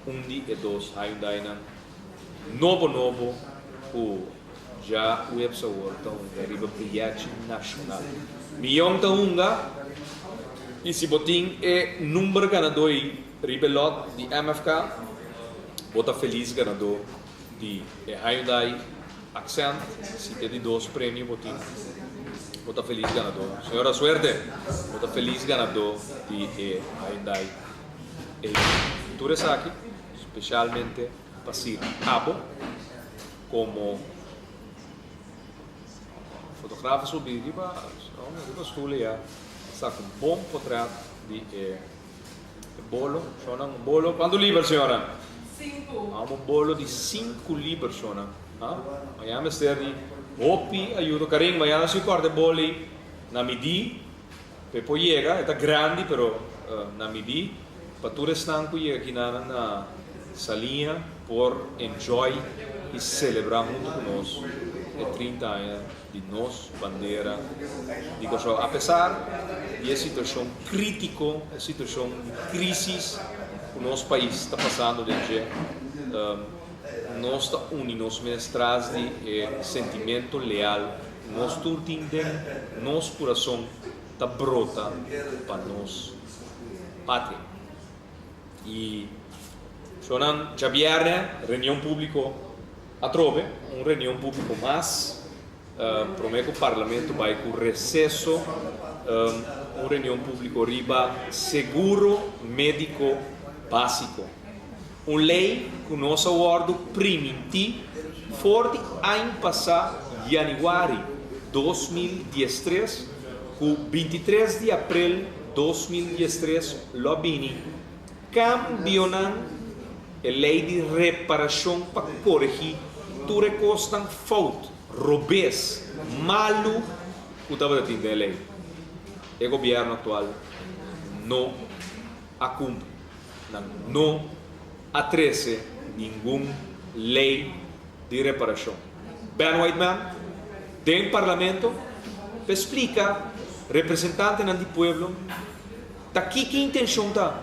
un di e dos Hyundainan nobo nobo ku dja webs awor ta hunga riba biyechi nashonal. Miyon ta hunga i si bo tin e number ganadó ei riba e lòt di MFK bo ta felis ganadó di e Hyundai Accent. Si ta e di dos premio bo tin bo ta felis ganadó. Señora suerte! Bo ta felis ganadó di e Hyundai ei. Tur esaki spesialmente pa sirbi abo komo fotograaf a subi riba riba stoel ya saka un bon potret di e bolo. Shownan un bolo kuantu liber señora? Sinku. Amo un bolo di sinku liber shownan. Ha mañana mester di hopi ayudo. Karin mañana si kòrta e bolo ei na midí P'e por yega, e ta grandi pero na midí pa tur esnan ku yega kinan na Saliña por enjoy i selebrá huntu ku nos e 30 aña di nos bandera di Kòrsou. Apesar di e situashon krítiko, e situashon di krísis ku nos pais ta pasando den dje, nos ta uni nos mes tras di e sentimentu leal Nos tur tin den nos kurason ta brota pa nos patria. I shownan djabièrnè reunion públiko atrobe, un reunion públiko mas promé ku parlamento bai ku reseso, un reunion públiko riba seguro médiko básiko. Un lei ku nos a wòrdu primintí for di añ pasá yanüari 2013 ku 23 di aprel 2013 lo a bini kambionan e lei di reparashon pa koregí tur e kosnan fout, robes, malu ku tabata tin den e lei. E gobièrnu aktual no a kumpli. Nan no a trece ningun ley di reparacion. Ben Whiteman, den Parlamento, pa splica representantenan di pueblo ta kiko intencion ta,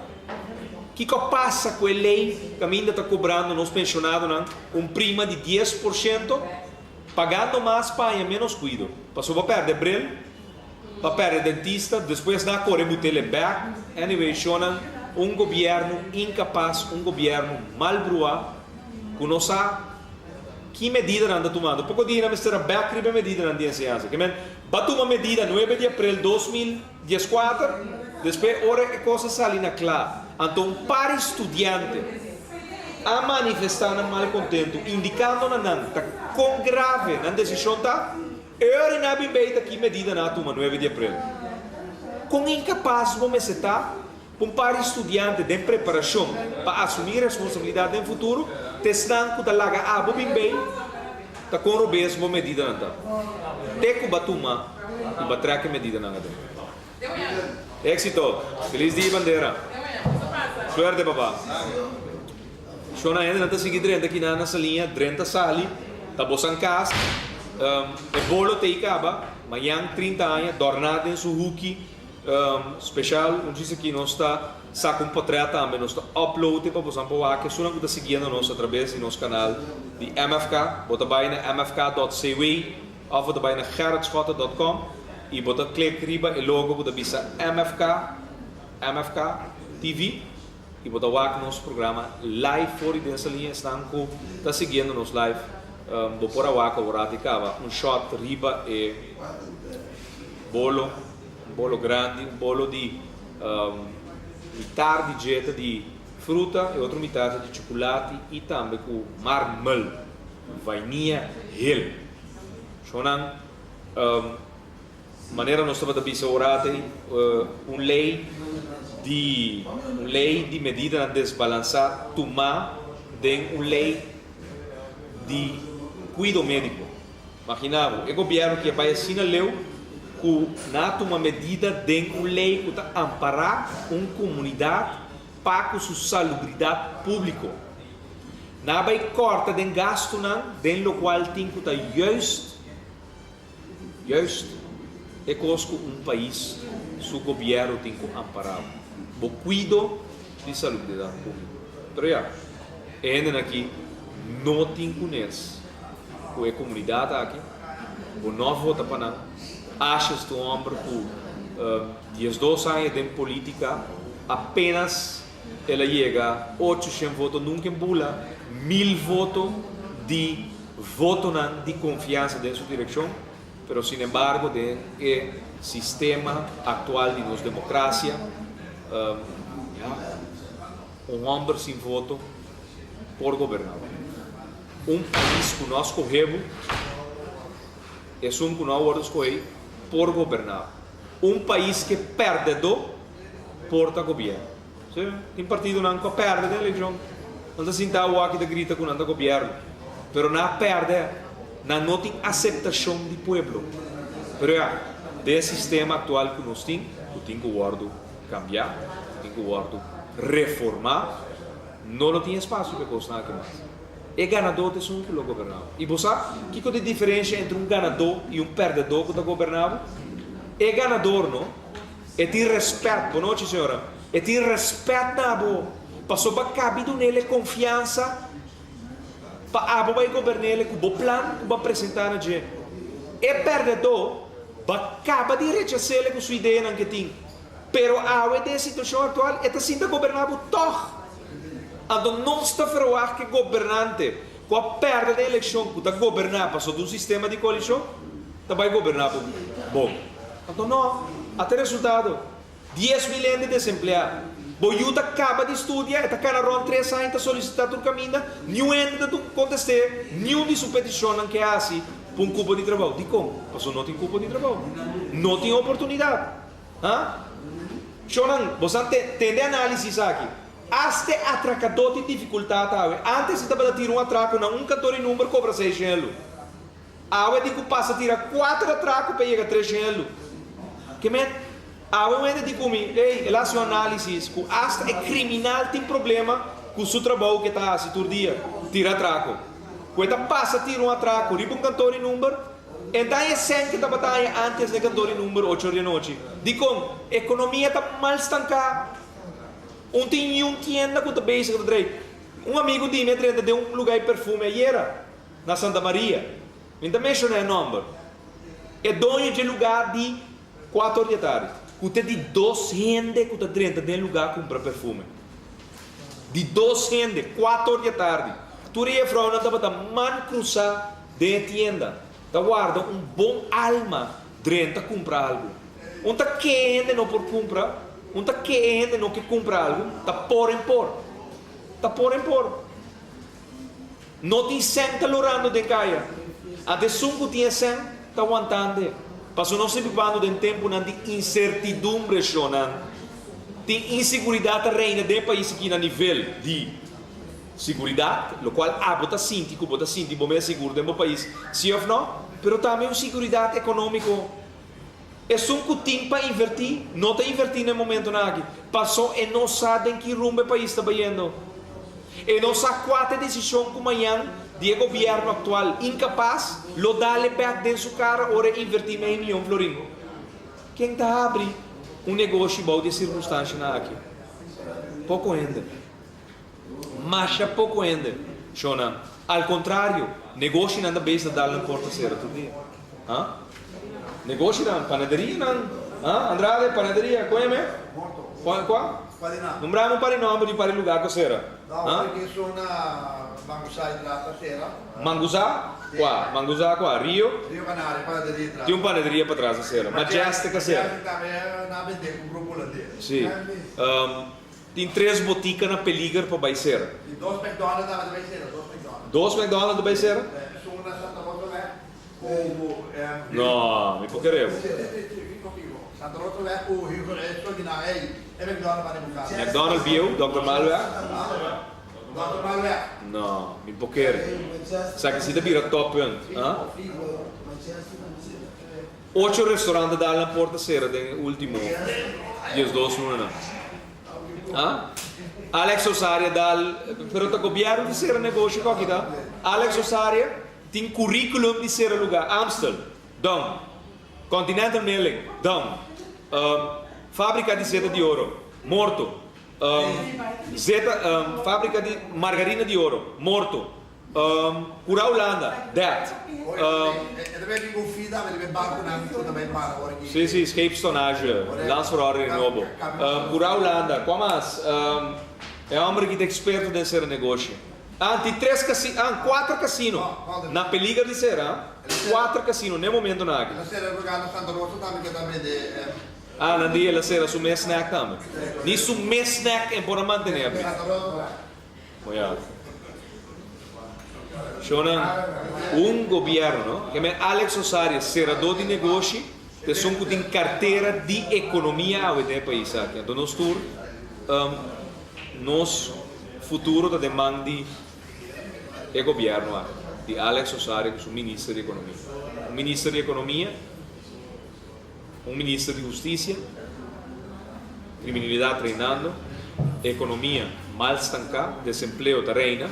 kiko a pasa cu e ley caminda ta cobrando nos pensionadonan un prima di 10%, pagando mas pa haña menos cuido, pasobra bo a perde bril. Pa perde dentista, despues nan a kore butele bek. Anyway, shownan, un gobierno incapas, un gobierno mal bruá, cu no sa ki medida nan ta tumando. Poco dia nan mester a bek riba e medidanan di enseñansa. Ke men, ba tuma medida nuebe di april 2014, despues ora e cos a sali na cla, anto un par di studiante a manifesta nan malcontento, indicando na nan ta con grave nan decision ta. E ora nan a bin bay ta ki medida nan a tuma 9 di april. Con incapas bo mester ta pa un par di studiante den preparacion pa asumi responsabilidad den futuro ta esnan cu ta laga abo bin bay ta con robes bo medidanan ta. Te cu ba tuma y ba trek e medidanan aden. Exito! Feliz dia bandera! Suerte papa! Shona hende nan ta sigui drenta kinan na saliña, drenta sali, ta bosan kas, e bolo ta ei kaba, mañan 30 aña, dòrná den su huki speshal, un djis aki nos ta saka un potrèt tambe, nos ta upload e pa bosan por wak, esunnan ku ta siguiendo nos atrabes di nos kanal di MFK, bo ta bai na mfk.cw òf bo ta bai na gerritschotte dòt kòm i bo ta klik riba e logo ku ta bisa MFK, MFK TV. I bo ta wak nos programa live for di den Saliña. Esnan ku ta siguiendo nos live, bo por a wak awor di kaba un shot riba e bolo, un bolo grandi, un bolo di mitar di dje ta di fruta, e otro mitar ta di chukulati i tambe ku marmel, vainia hel. Shownan. Manera nos tabata bisa ora atei, un lei di un lei di medidanan desbalansá tumá den un lei di kuido médiko. Maginá bo, e gobièrnu ke bai asina leu ku nan a tuma medida den un lei ku ta ampará un komunidat pa ku su salubridat públiko. Nan a bai kòrta den gastunan, den lokual tin ku ta juist, juist e kos ku un pais su gobièrnu tin ku ampará bo kuido di salubridat públiko. Pero ya, e hendenan aki no tin kunes ku e komunidat aki, bo no a vota pa nan. Asjes ta un hòmber ku 12 aña den polítika, apenas el a yega 800 voto, nunka e bula 1000 voto di votonan di konfiansa den su direkshon, pero sinembargo den e sistema aktual di nos demokrasia, ya, un hòmber sin voto por goberná. Un pais ku no a skohe bo, esun ku no a wòrdu skohé por goberná. Un pais ke pèrdedó por ta gobièrnu. Sí, tin partidonan ku a pèrdè den elekshon. Nan ta sinta awor aki ta grita ku nan ta gobièrnu. Pero nan a pèrdè, nan no tin aseptashon di pueblo. Pero ya, den e sistema aktual ku nos tin, ku tin ku wòrdu kambiá, ku tin ku wòrdu reformá, No lo tin espasio pa e kosnan aki mas. E ganadó ta esun ku lo goberná bo. I bo sa kiko ta e diferensha entre un ganadó i un pèrdedó ku ta goberná bo? E ganador no, e tin rèspèt, bonochi señora, e tin rèspèt na bo, pasobra bo a kabi dun'el e konfiansa pa abo bai gobern'el ku bo plan ku bo a presentá na dje. E pèrdedó, bo a kaba di rechas'el ku su ideanan ku e tin. Pero awe den e situashon aktual e ta sinta goberná bo tòg. Anto nos ta ferwagt ku e gobernante ku a pèrdè den elekshon ku ta goberná pasobra di un sistema di koalishon ta bai goberná bo bon. Anto nò, ata e resultado, 10,000 hende desempleá. Bo yu ta kaba di studia, e ta kana rònt tres aña ta solisitá tur kaminda, niun hende ta kontest'é niun di su petishonnan ke hasi pa un kupo di trabou. Dikon? Pasobra no tin kupo di trabou. No tin oportunidat. Ha? Shonnan, bosan te tende análisis aki. Asta e atrakadó tin difikultat awe. Ántes si tabata tira un atrako na un kantor di number kobra seis shelu. Awe tin ku pasa tira kuater atrako pa yega tres shelu. Ke men, awe un hende di ku mi, ey, el a hasi un análisis ku asta e kriminal tin problema ku su trabou ku e ta hasi tur dia, tira atrako. Ku e ta pasa tira un atrako riba un kantor di number, E ta e sèn ke tabata haña ántes den kantor di number ocho or di anochi. Dikon? Ekonomia ta mal stanká. Un tin niun tienda ku ta bezig ta drei. Un amigu di mi a drenta den un lugá di perfume ayera na Santa Maria. Mi no ta menshoná e nòmber. E doño dje lugá di kuater or di atardi ku ta di dos hende ku ta drenta den e lugá kumpra perfume. Di dos hende, kuater or di atardi. Tur e jefrounan tabata man krusá. Den e tienda ta warda un bon alma drenta kumpra algu. Un ta ke e hende no por kumpra, un ta ke e hende no ke kumpra algu, ta por en por. Ta por en por. No tin sèn ta lorando den kaya. Anto esun ku tin e sèn ta wantand'e. Pasobra nos ta bibando den tempunan di insertidumbre, shonnan. Tin inseguridat ta reina den e pais aki na nivel di. Siguridat, lokual abo ta sinti ku bo ta sinti bo mes sigur den bo pais, si òf nò, pero tambe un siguridat ekonómiko. Esun ku tin pa invertí, no ta invertí na e momentonan aki, pasó e no sa den ki rumbo e pais ta bayendo. E no sa kua ta e desishon ku mañan di e gobièrnu aktual inkapas lo dal e bèk den su kara ora e invertí mei mion florin. Ken ta habri un negoshi bou di e sirkunstanshanan aki? Poko hende. Masha poko hende, shonnan. Al kontrario, negoshinan ta bezig ta dal nan porta sera tur dia. Ha? Negoshinan, panaderianan. Ha? Andrade, panaderia, kon yam'é? Morto. Kua? Kua? Parinan. Nombrá un par di nòmber di un par di lugá ku sera. No, Ha? porque esun na Mangusá i tras ta sera. Mangusá? Kua? Mangusá kua? Rio? Rio Canario, panaderia tras. Tin un panaderia patras ta sera. Majestic a sera. Majestic tambe nan a bendé ku grupo holandes. Sí. Tin tres botica na peliger pa bai sera. Tin dos McDonald's tambe ta bai sera, dos McDonald's. Dos McDonald's ta bai sera? Esun na Santa Rosa weg ku Hugo. No, mi por kere bo. Si, si, si, fico, fico. Santa Rosa weg ku Hugo e soki nan ey, e McDonald's bani buka. McDonald's bieu, Dòkter Malweg? Dòkter Malweg. No, mi por kere. Esaki si ta bira toppunt, ha? Fico, fico. Ocho restaurant ta dal nan porta sera den e ultimo 12 lunanan. Ha? Alex Osaria dal, pero ta gobierno di sera negoshi ku aki ta. Alex Osaria tin curriculum di sera lugar. Amstel, down. Continental Milling, down. Fabrica di zeta di oro, morto. Zeta, fabrica di margarina di oro, morto. Cura Hulanda, dead. Si, si, scheepstonnage, landsverordening nobo. Cura Hulanda, cua mas? E homber aki ta experto den cera negoshi. Ah, tin tres casi, ah, cuater casino na peliger di cera, cuater casino n'e momentonan aki. Ah, nan di el a cera su mes snack tambe. Ni su mes snack e por a mantene abri. Oya. Shownan, un gobierno, no? Ke men Alex Osaria, seradó di negoshi, ta esun ku tin kartera di ekonomia awe den e pais aki. Anto nos tur, nos futuro ta den man di e gobierno aki, di Alex Osaria ku su minister di ekonomia. Un minister di ekonomia, un minister di hustisia, kriminalidat reinando, ekonomia mal stanká, desempleo ta reina,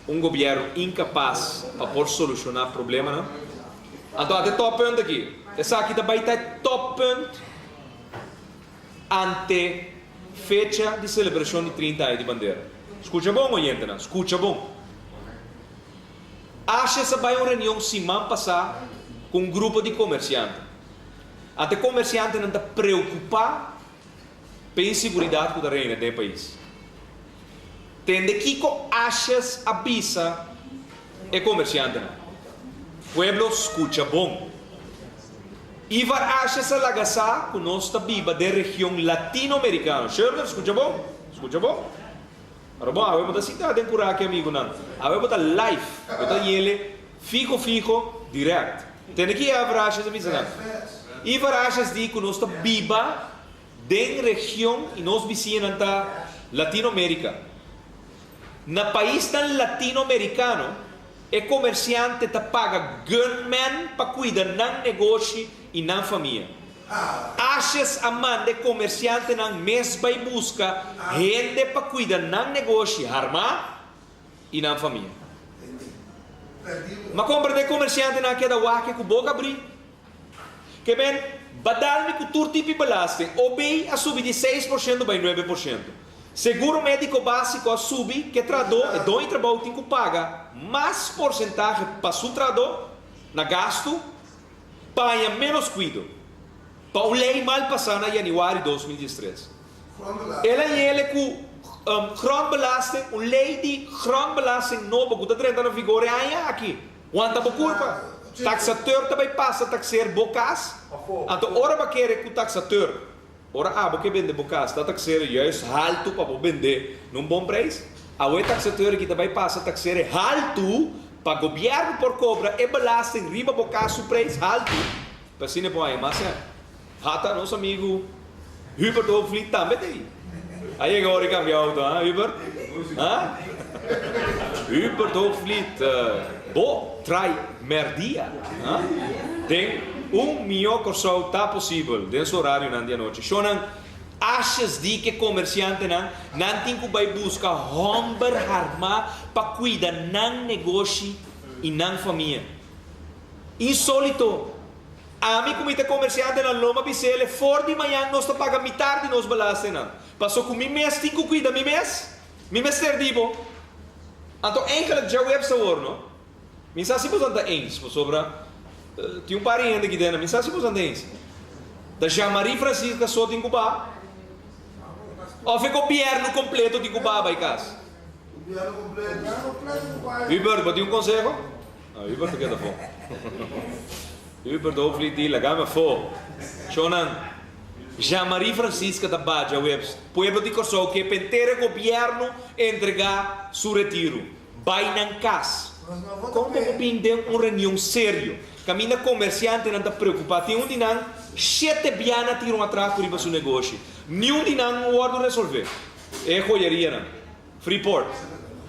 un gobièrnu inkapas pa por solushoná problemanan. Anto ata e tòppunt aki. Esaki ta bai ta e tòppunt ante fecha di selebrashon di 30 aña di bandera. Skucha bon, oyentenan, skucha bon. Ashes a bai un reunion siman pasá ku un grupo di komersiante. Ante komersiantenan ta preokupá p'e inseguridat ku ta reina den e pais. Tende kiko Ashes a bisa e komersiantenan. Pueblo skucha bon. Ivar Ashes a laga sa ku nos ta biba den region latinoamerikano. Shirley, skucha bon, skucha bon. Pero bon, awe bo ta sinta den kuraki amigunan. Awe bo ta live. Bo ta yele fiho fiho direct. Tende ki Ivar Ashes a bisa nan? Ivar Ashes di ku nos ta biba den region i nos bisiñanan ta Latino Amerika. Na paisnan Latino Amerikano e komersiante ta paga gunman pa kuida nan negoshi i nan famia. Ashes a manda e komersiantenan mes bai buska hende pa kuida nan negoshi harmá i nan famia. Ma komprendé komersiantenan a keda wak ku boka abrí. Ke men, badalmi ku tur tipi belasting, OB a subi di 6% bai 9%. Seguro médiko básiko a subi ke trahadó, e doño di trabou tin ku paga mas porsentahe pa su trahadó na gastu Paña ménos kuido. Pa un lei mal pasá na yanüari 2013. El a yele ku grondbelasting, un lei di grondbelasting nobo ku ta drenta na vigor e aña aki. Wanta bo kurpa. Taksateur ta bai pasa takseer bo kas. Anto ora bo a kere ku taksateur, ora abo ke bende bo kas, ta takseer juist haltu pa bo bende na un bon prijs. Awe taksateur aki ta bai pasa takseer haltu Pa gobièrnu por kobra e belasting riba bo kas su preis haltu, pa asina e por haña mas sèn. Hata nos amigu Hubert Hoogvliet tambe ta ei. A yega ora di kambia outo, ha Hubert? Ha? Hubert Hoogvliet, bo trai mèrdia, ha? Den un mihó Kòrsou ta posibel den su orarionan di anochi. Shownan. Ashes di ke komersiantenan, nan tin ku bai buska hòmber harmá pa kuida nan negoshi i nan famia. Insólito! Ami ku mi ta komersiante na Loma Bisele, for di mañan nos ta paga mitar di nos belastingnan. Paso ku mi mes tin ku kuida mi mes, mi mester di bo. Anto eigenlijk djaweps awor, no? Mi sa si boso ta eens, pasobra tin un par di hende aki dentro, mi sa si boso ta eens. Ta Jean-Marie Francisca so tin ku ba? Of e gobierno completo tin ku ba bai kas? Hubert, bo tin un conseho? Ah, Hubert ta keda afó. Hubert Hoogvliet di laga mi afó. Shownan, Jean-Marie Francisca ta ba djaweps. Pueblo di Kòrsou ke pa henter e gobierno entregá su retiro. Bai nan kas. Kon bo por bin den un reunion serio kaminda komersiantenan ta preokupá? Tin un di nan shete biaha a tira un atrako riba su negoshi. Niun di nan no wòrdu resolvé. E joyerianan. Freeport.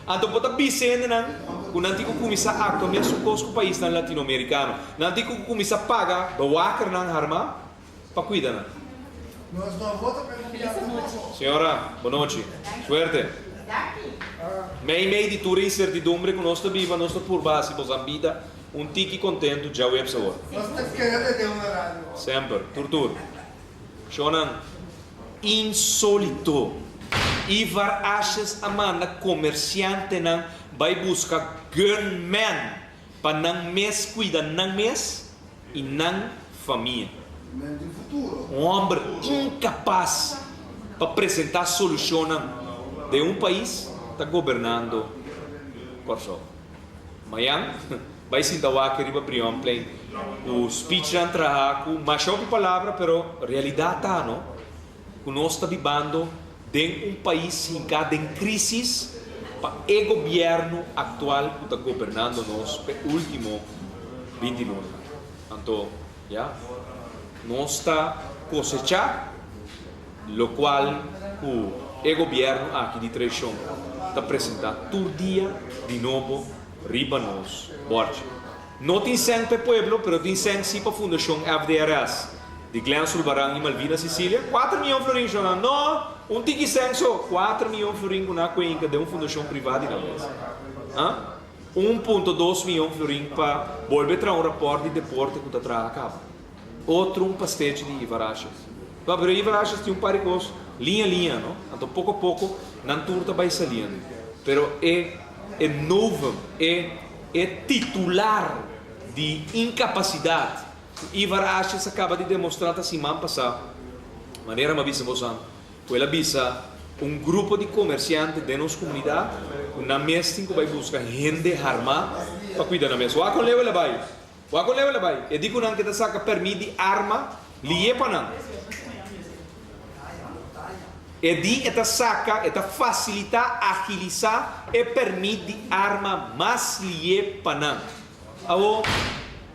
Anto bo ta bisa hendenan ku nan tin ku kuminsá aktua mesun kos ku paisnan latinoamerikano. Nan tin ku kuminsá paga bewakernan harmá pa kuida nan. Nos no vota pa e gobièrnu nobo. Señora, bon nochi. Suerte. Mei mei di tur e insertidumbre ku nos ta biba, nos ta purba hasi bosan bida un tiki kontentu djaweps awor. Nos ta kere den un radio. Semper. Tur tur. Shownan insólito. Ivar Asjes a manda komersiantenan bai buska gunman pa nan mes kuida nan mes i nan famia. Un hòmber inkapas pa presentá solushonnan den un pais ta gobernando Kòrsou. Mayan bai sinta wak riba Brionplein ku speechnan traha ku masha hopi palabra pero realidat ta no ku nos ta bibando den un pais hinká den krisis pa e gobièrnu aktual ku ta gobernando nos p'e último 20 luna. Anto ya nos ta kosechá lokual ku e gobièrnu aki di traishon ta presentá tur dia di nobo riba nos bòrchi. No tin sèn pa e pueblo, pero tin sèn sí pa Fundashon FDRS di Glenn Sulbaran i Malvina Cecilia. Kuater mion florin, shonnan. No! Un tiki sèn so! Kuater mion florin ku nan a kuenka den un fundashon privá di nan mes. Ha? 1.2 mion florin pa bolbe traha un rapòrt di deporte ku ta traha kaba. Otro un pastechi di Ivar Asjes. Ba, pero Ivar Asjes tin un par di kos liña liña, no? Anto poko poko nan tur ta bai saliendo. Pero e e novum, e e titular di inkapasidat ku Ivar Asjes a kaba di demostrá ta siman pasá, manera mi a bisa bosan, ku el a bisa un grupo di komersiante den nos komunidat ku nan mes tin ku bai buska hende harmá pa kuida nan mes. Wak kon leu el a bai. Wak kon leu el a bai. E di ku nan ke ta saka pèrmit di arma lié pa nan. E di e ta saka, e ta fasilitá, agilisá e pèrmit di arma mas lié pa nan. Awo,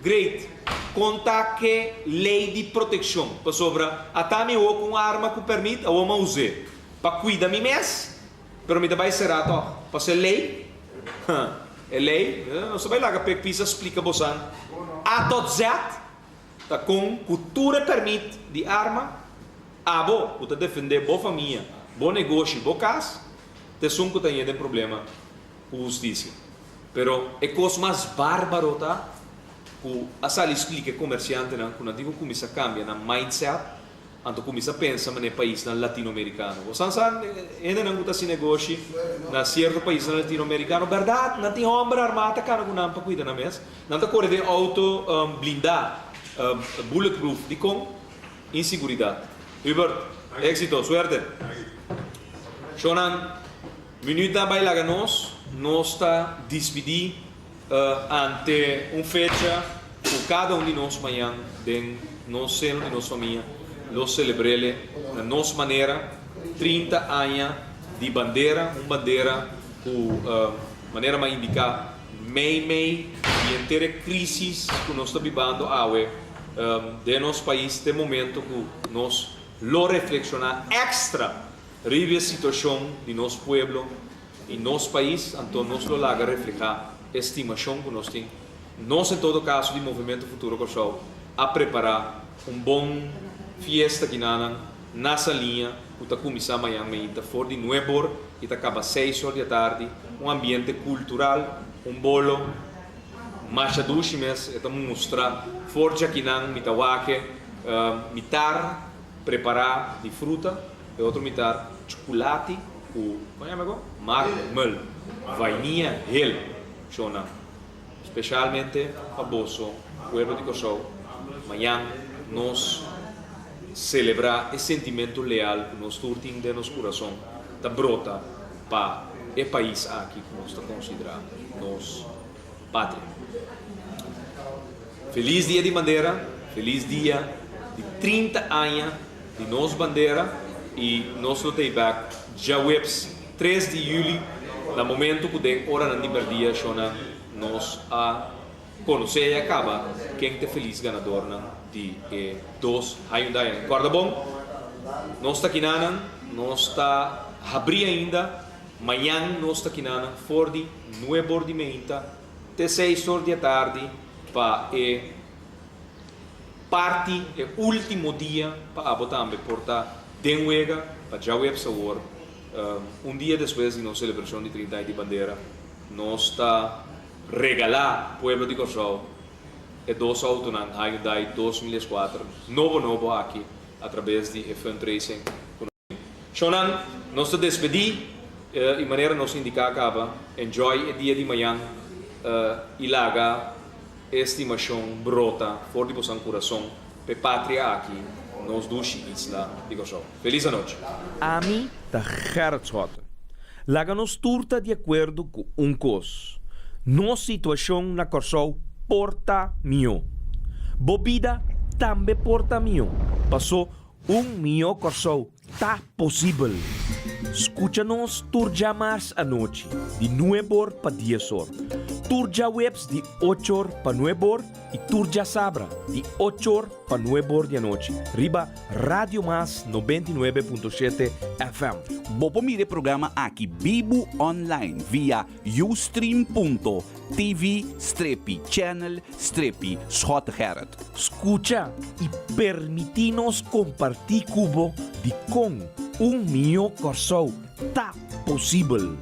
great. Kon ta ke lei di protekshon? Pasobra ata mi awo ku un arma ku pèrmit, awo mi a us'é pa kuida mi mes, pero mi ta bai será tòg. Pasobra e lei, e lei, nos ta bai laga p'e pisa splika bosan A tot Z ta kon ku tur e pèrmit di arma, abo ku ta defendé bo famia, bo negoshi, bo kas, ta esun ku ta ña den problema ku hustisia. Pero e kos mas bárbaro ta ku a sali splika e komersiantenan ku nan tin ku kuminsá kambia nan mindset, anto kuminsá pensa manera e paisnan latinoamerikano. Bo san sa hendenan ku ta hasi negoshi na sierto paisnan latinoamerikano, bèrdat nan tin hòmber armá ta kana ku nan pa kuida nan mes. Nan ta kore den outo blindá, bulletproof. Dikon? Inseguridat. Hubert, éksito, suerte. Shownan. Minuut a bai laga nos, nos ta dispidí ante un fecha ku kada un di nos mañan den nos seno di nos famia lo selebr'ele na nos manera, 30 aña di bandera, un bandera ku manera m'a indiká mei mei di henter e krísis ku nos ta bibando awe den nos pais te momento ku nos lo reflekshoná èkstra Riba e situacion di nos pueblo y nos pais, anto nos lo laga refleha e stimacion cu nos tin. Nos en todo caso di Movimento Futuro Corsou a prepara un bon fiesta kinanan na Saliña cu ta cuminsa mañan meinta for di nuebor y ta caba seis or di atardi, un ambiente cultural, un bolo masha dushi mes, e ta mustra for djakinan mi ta wak mitar prepara di fruta. E otro mitar chukulati ku kon yama ago? Marmel, vainia hel shona. Speshalmente pa boso pueblo di Kòrsou, mañan nos selebrá e sentimentu leal ku nos tur tin den nos kurason ta brota pa e pais aki ku nos ta konsiderá nos patria. Felis dia di bandera, felis dia di 30 aña di nos bandera y nos lo ta ey bek djaweps 3 di juli na momento cu den oranan di merdia shona nos a conoce y a caba ken ta e felis ganadornan di e dos Hyundainan. Corda bon, nos ta kinanan, nos ta habri ainda, mañan nos ta kinanan for di nuebe or di meinta te seis or di atardi pa e. Parti e último dia pa abo tambe por ta den wega pa djaweps awor, un dia despues di nos selebrashon di 30 aña di bandera, nos ta regalá pueblo di Kòrsou e dos outonan Hyundai 2004 nobo nobo aki atrabes di e fundraising ku nos tin. Shownan, nos ta despedí i manera nos indiká kaba, enjoy e dia di mañan i laga E stimashon brota for di bosan kurason p'e patria aki, nos dushi isla di Kòrsou. Felis anochi! Ami ta Gerrit Schotte. Laga nos tur ta di akuerdo ku un kos, nos situashon na Kòrsou por ta mihó. Bo bida tambe por ta mihó, pasó un mihó Kòrsou Ta posibel! Skucha nos tur djamars anochi di nuebor pa diesor, tur djaweps di ochor pa nuebor i tur djasabra di ochor pa nuebor di anochi riba Radio Mas 99.7 FM. Bo por mira e programa aki bibu online via ustream.tv strepi channel strepi Schottegerrit. Skucha i permití nos kompartí ku bo dikon un mihó Kòrsou ta posibel.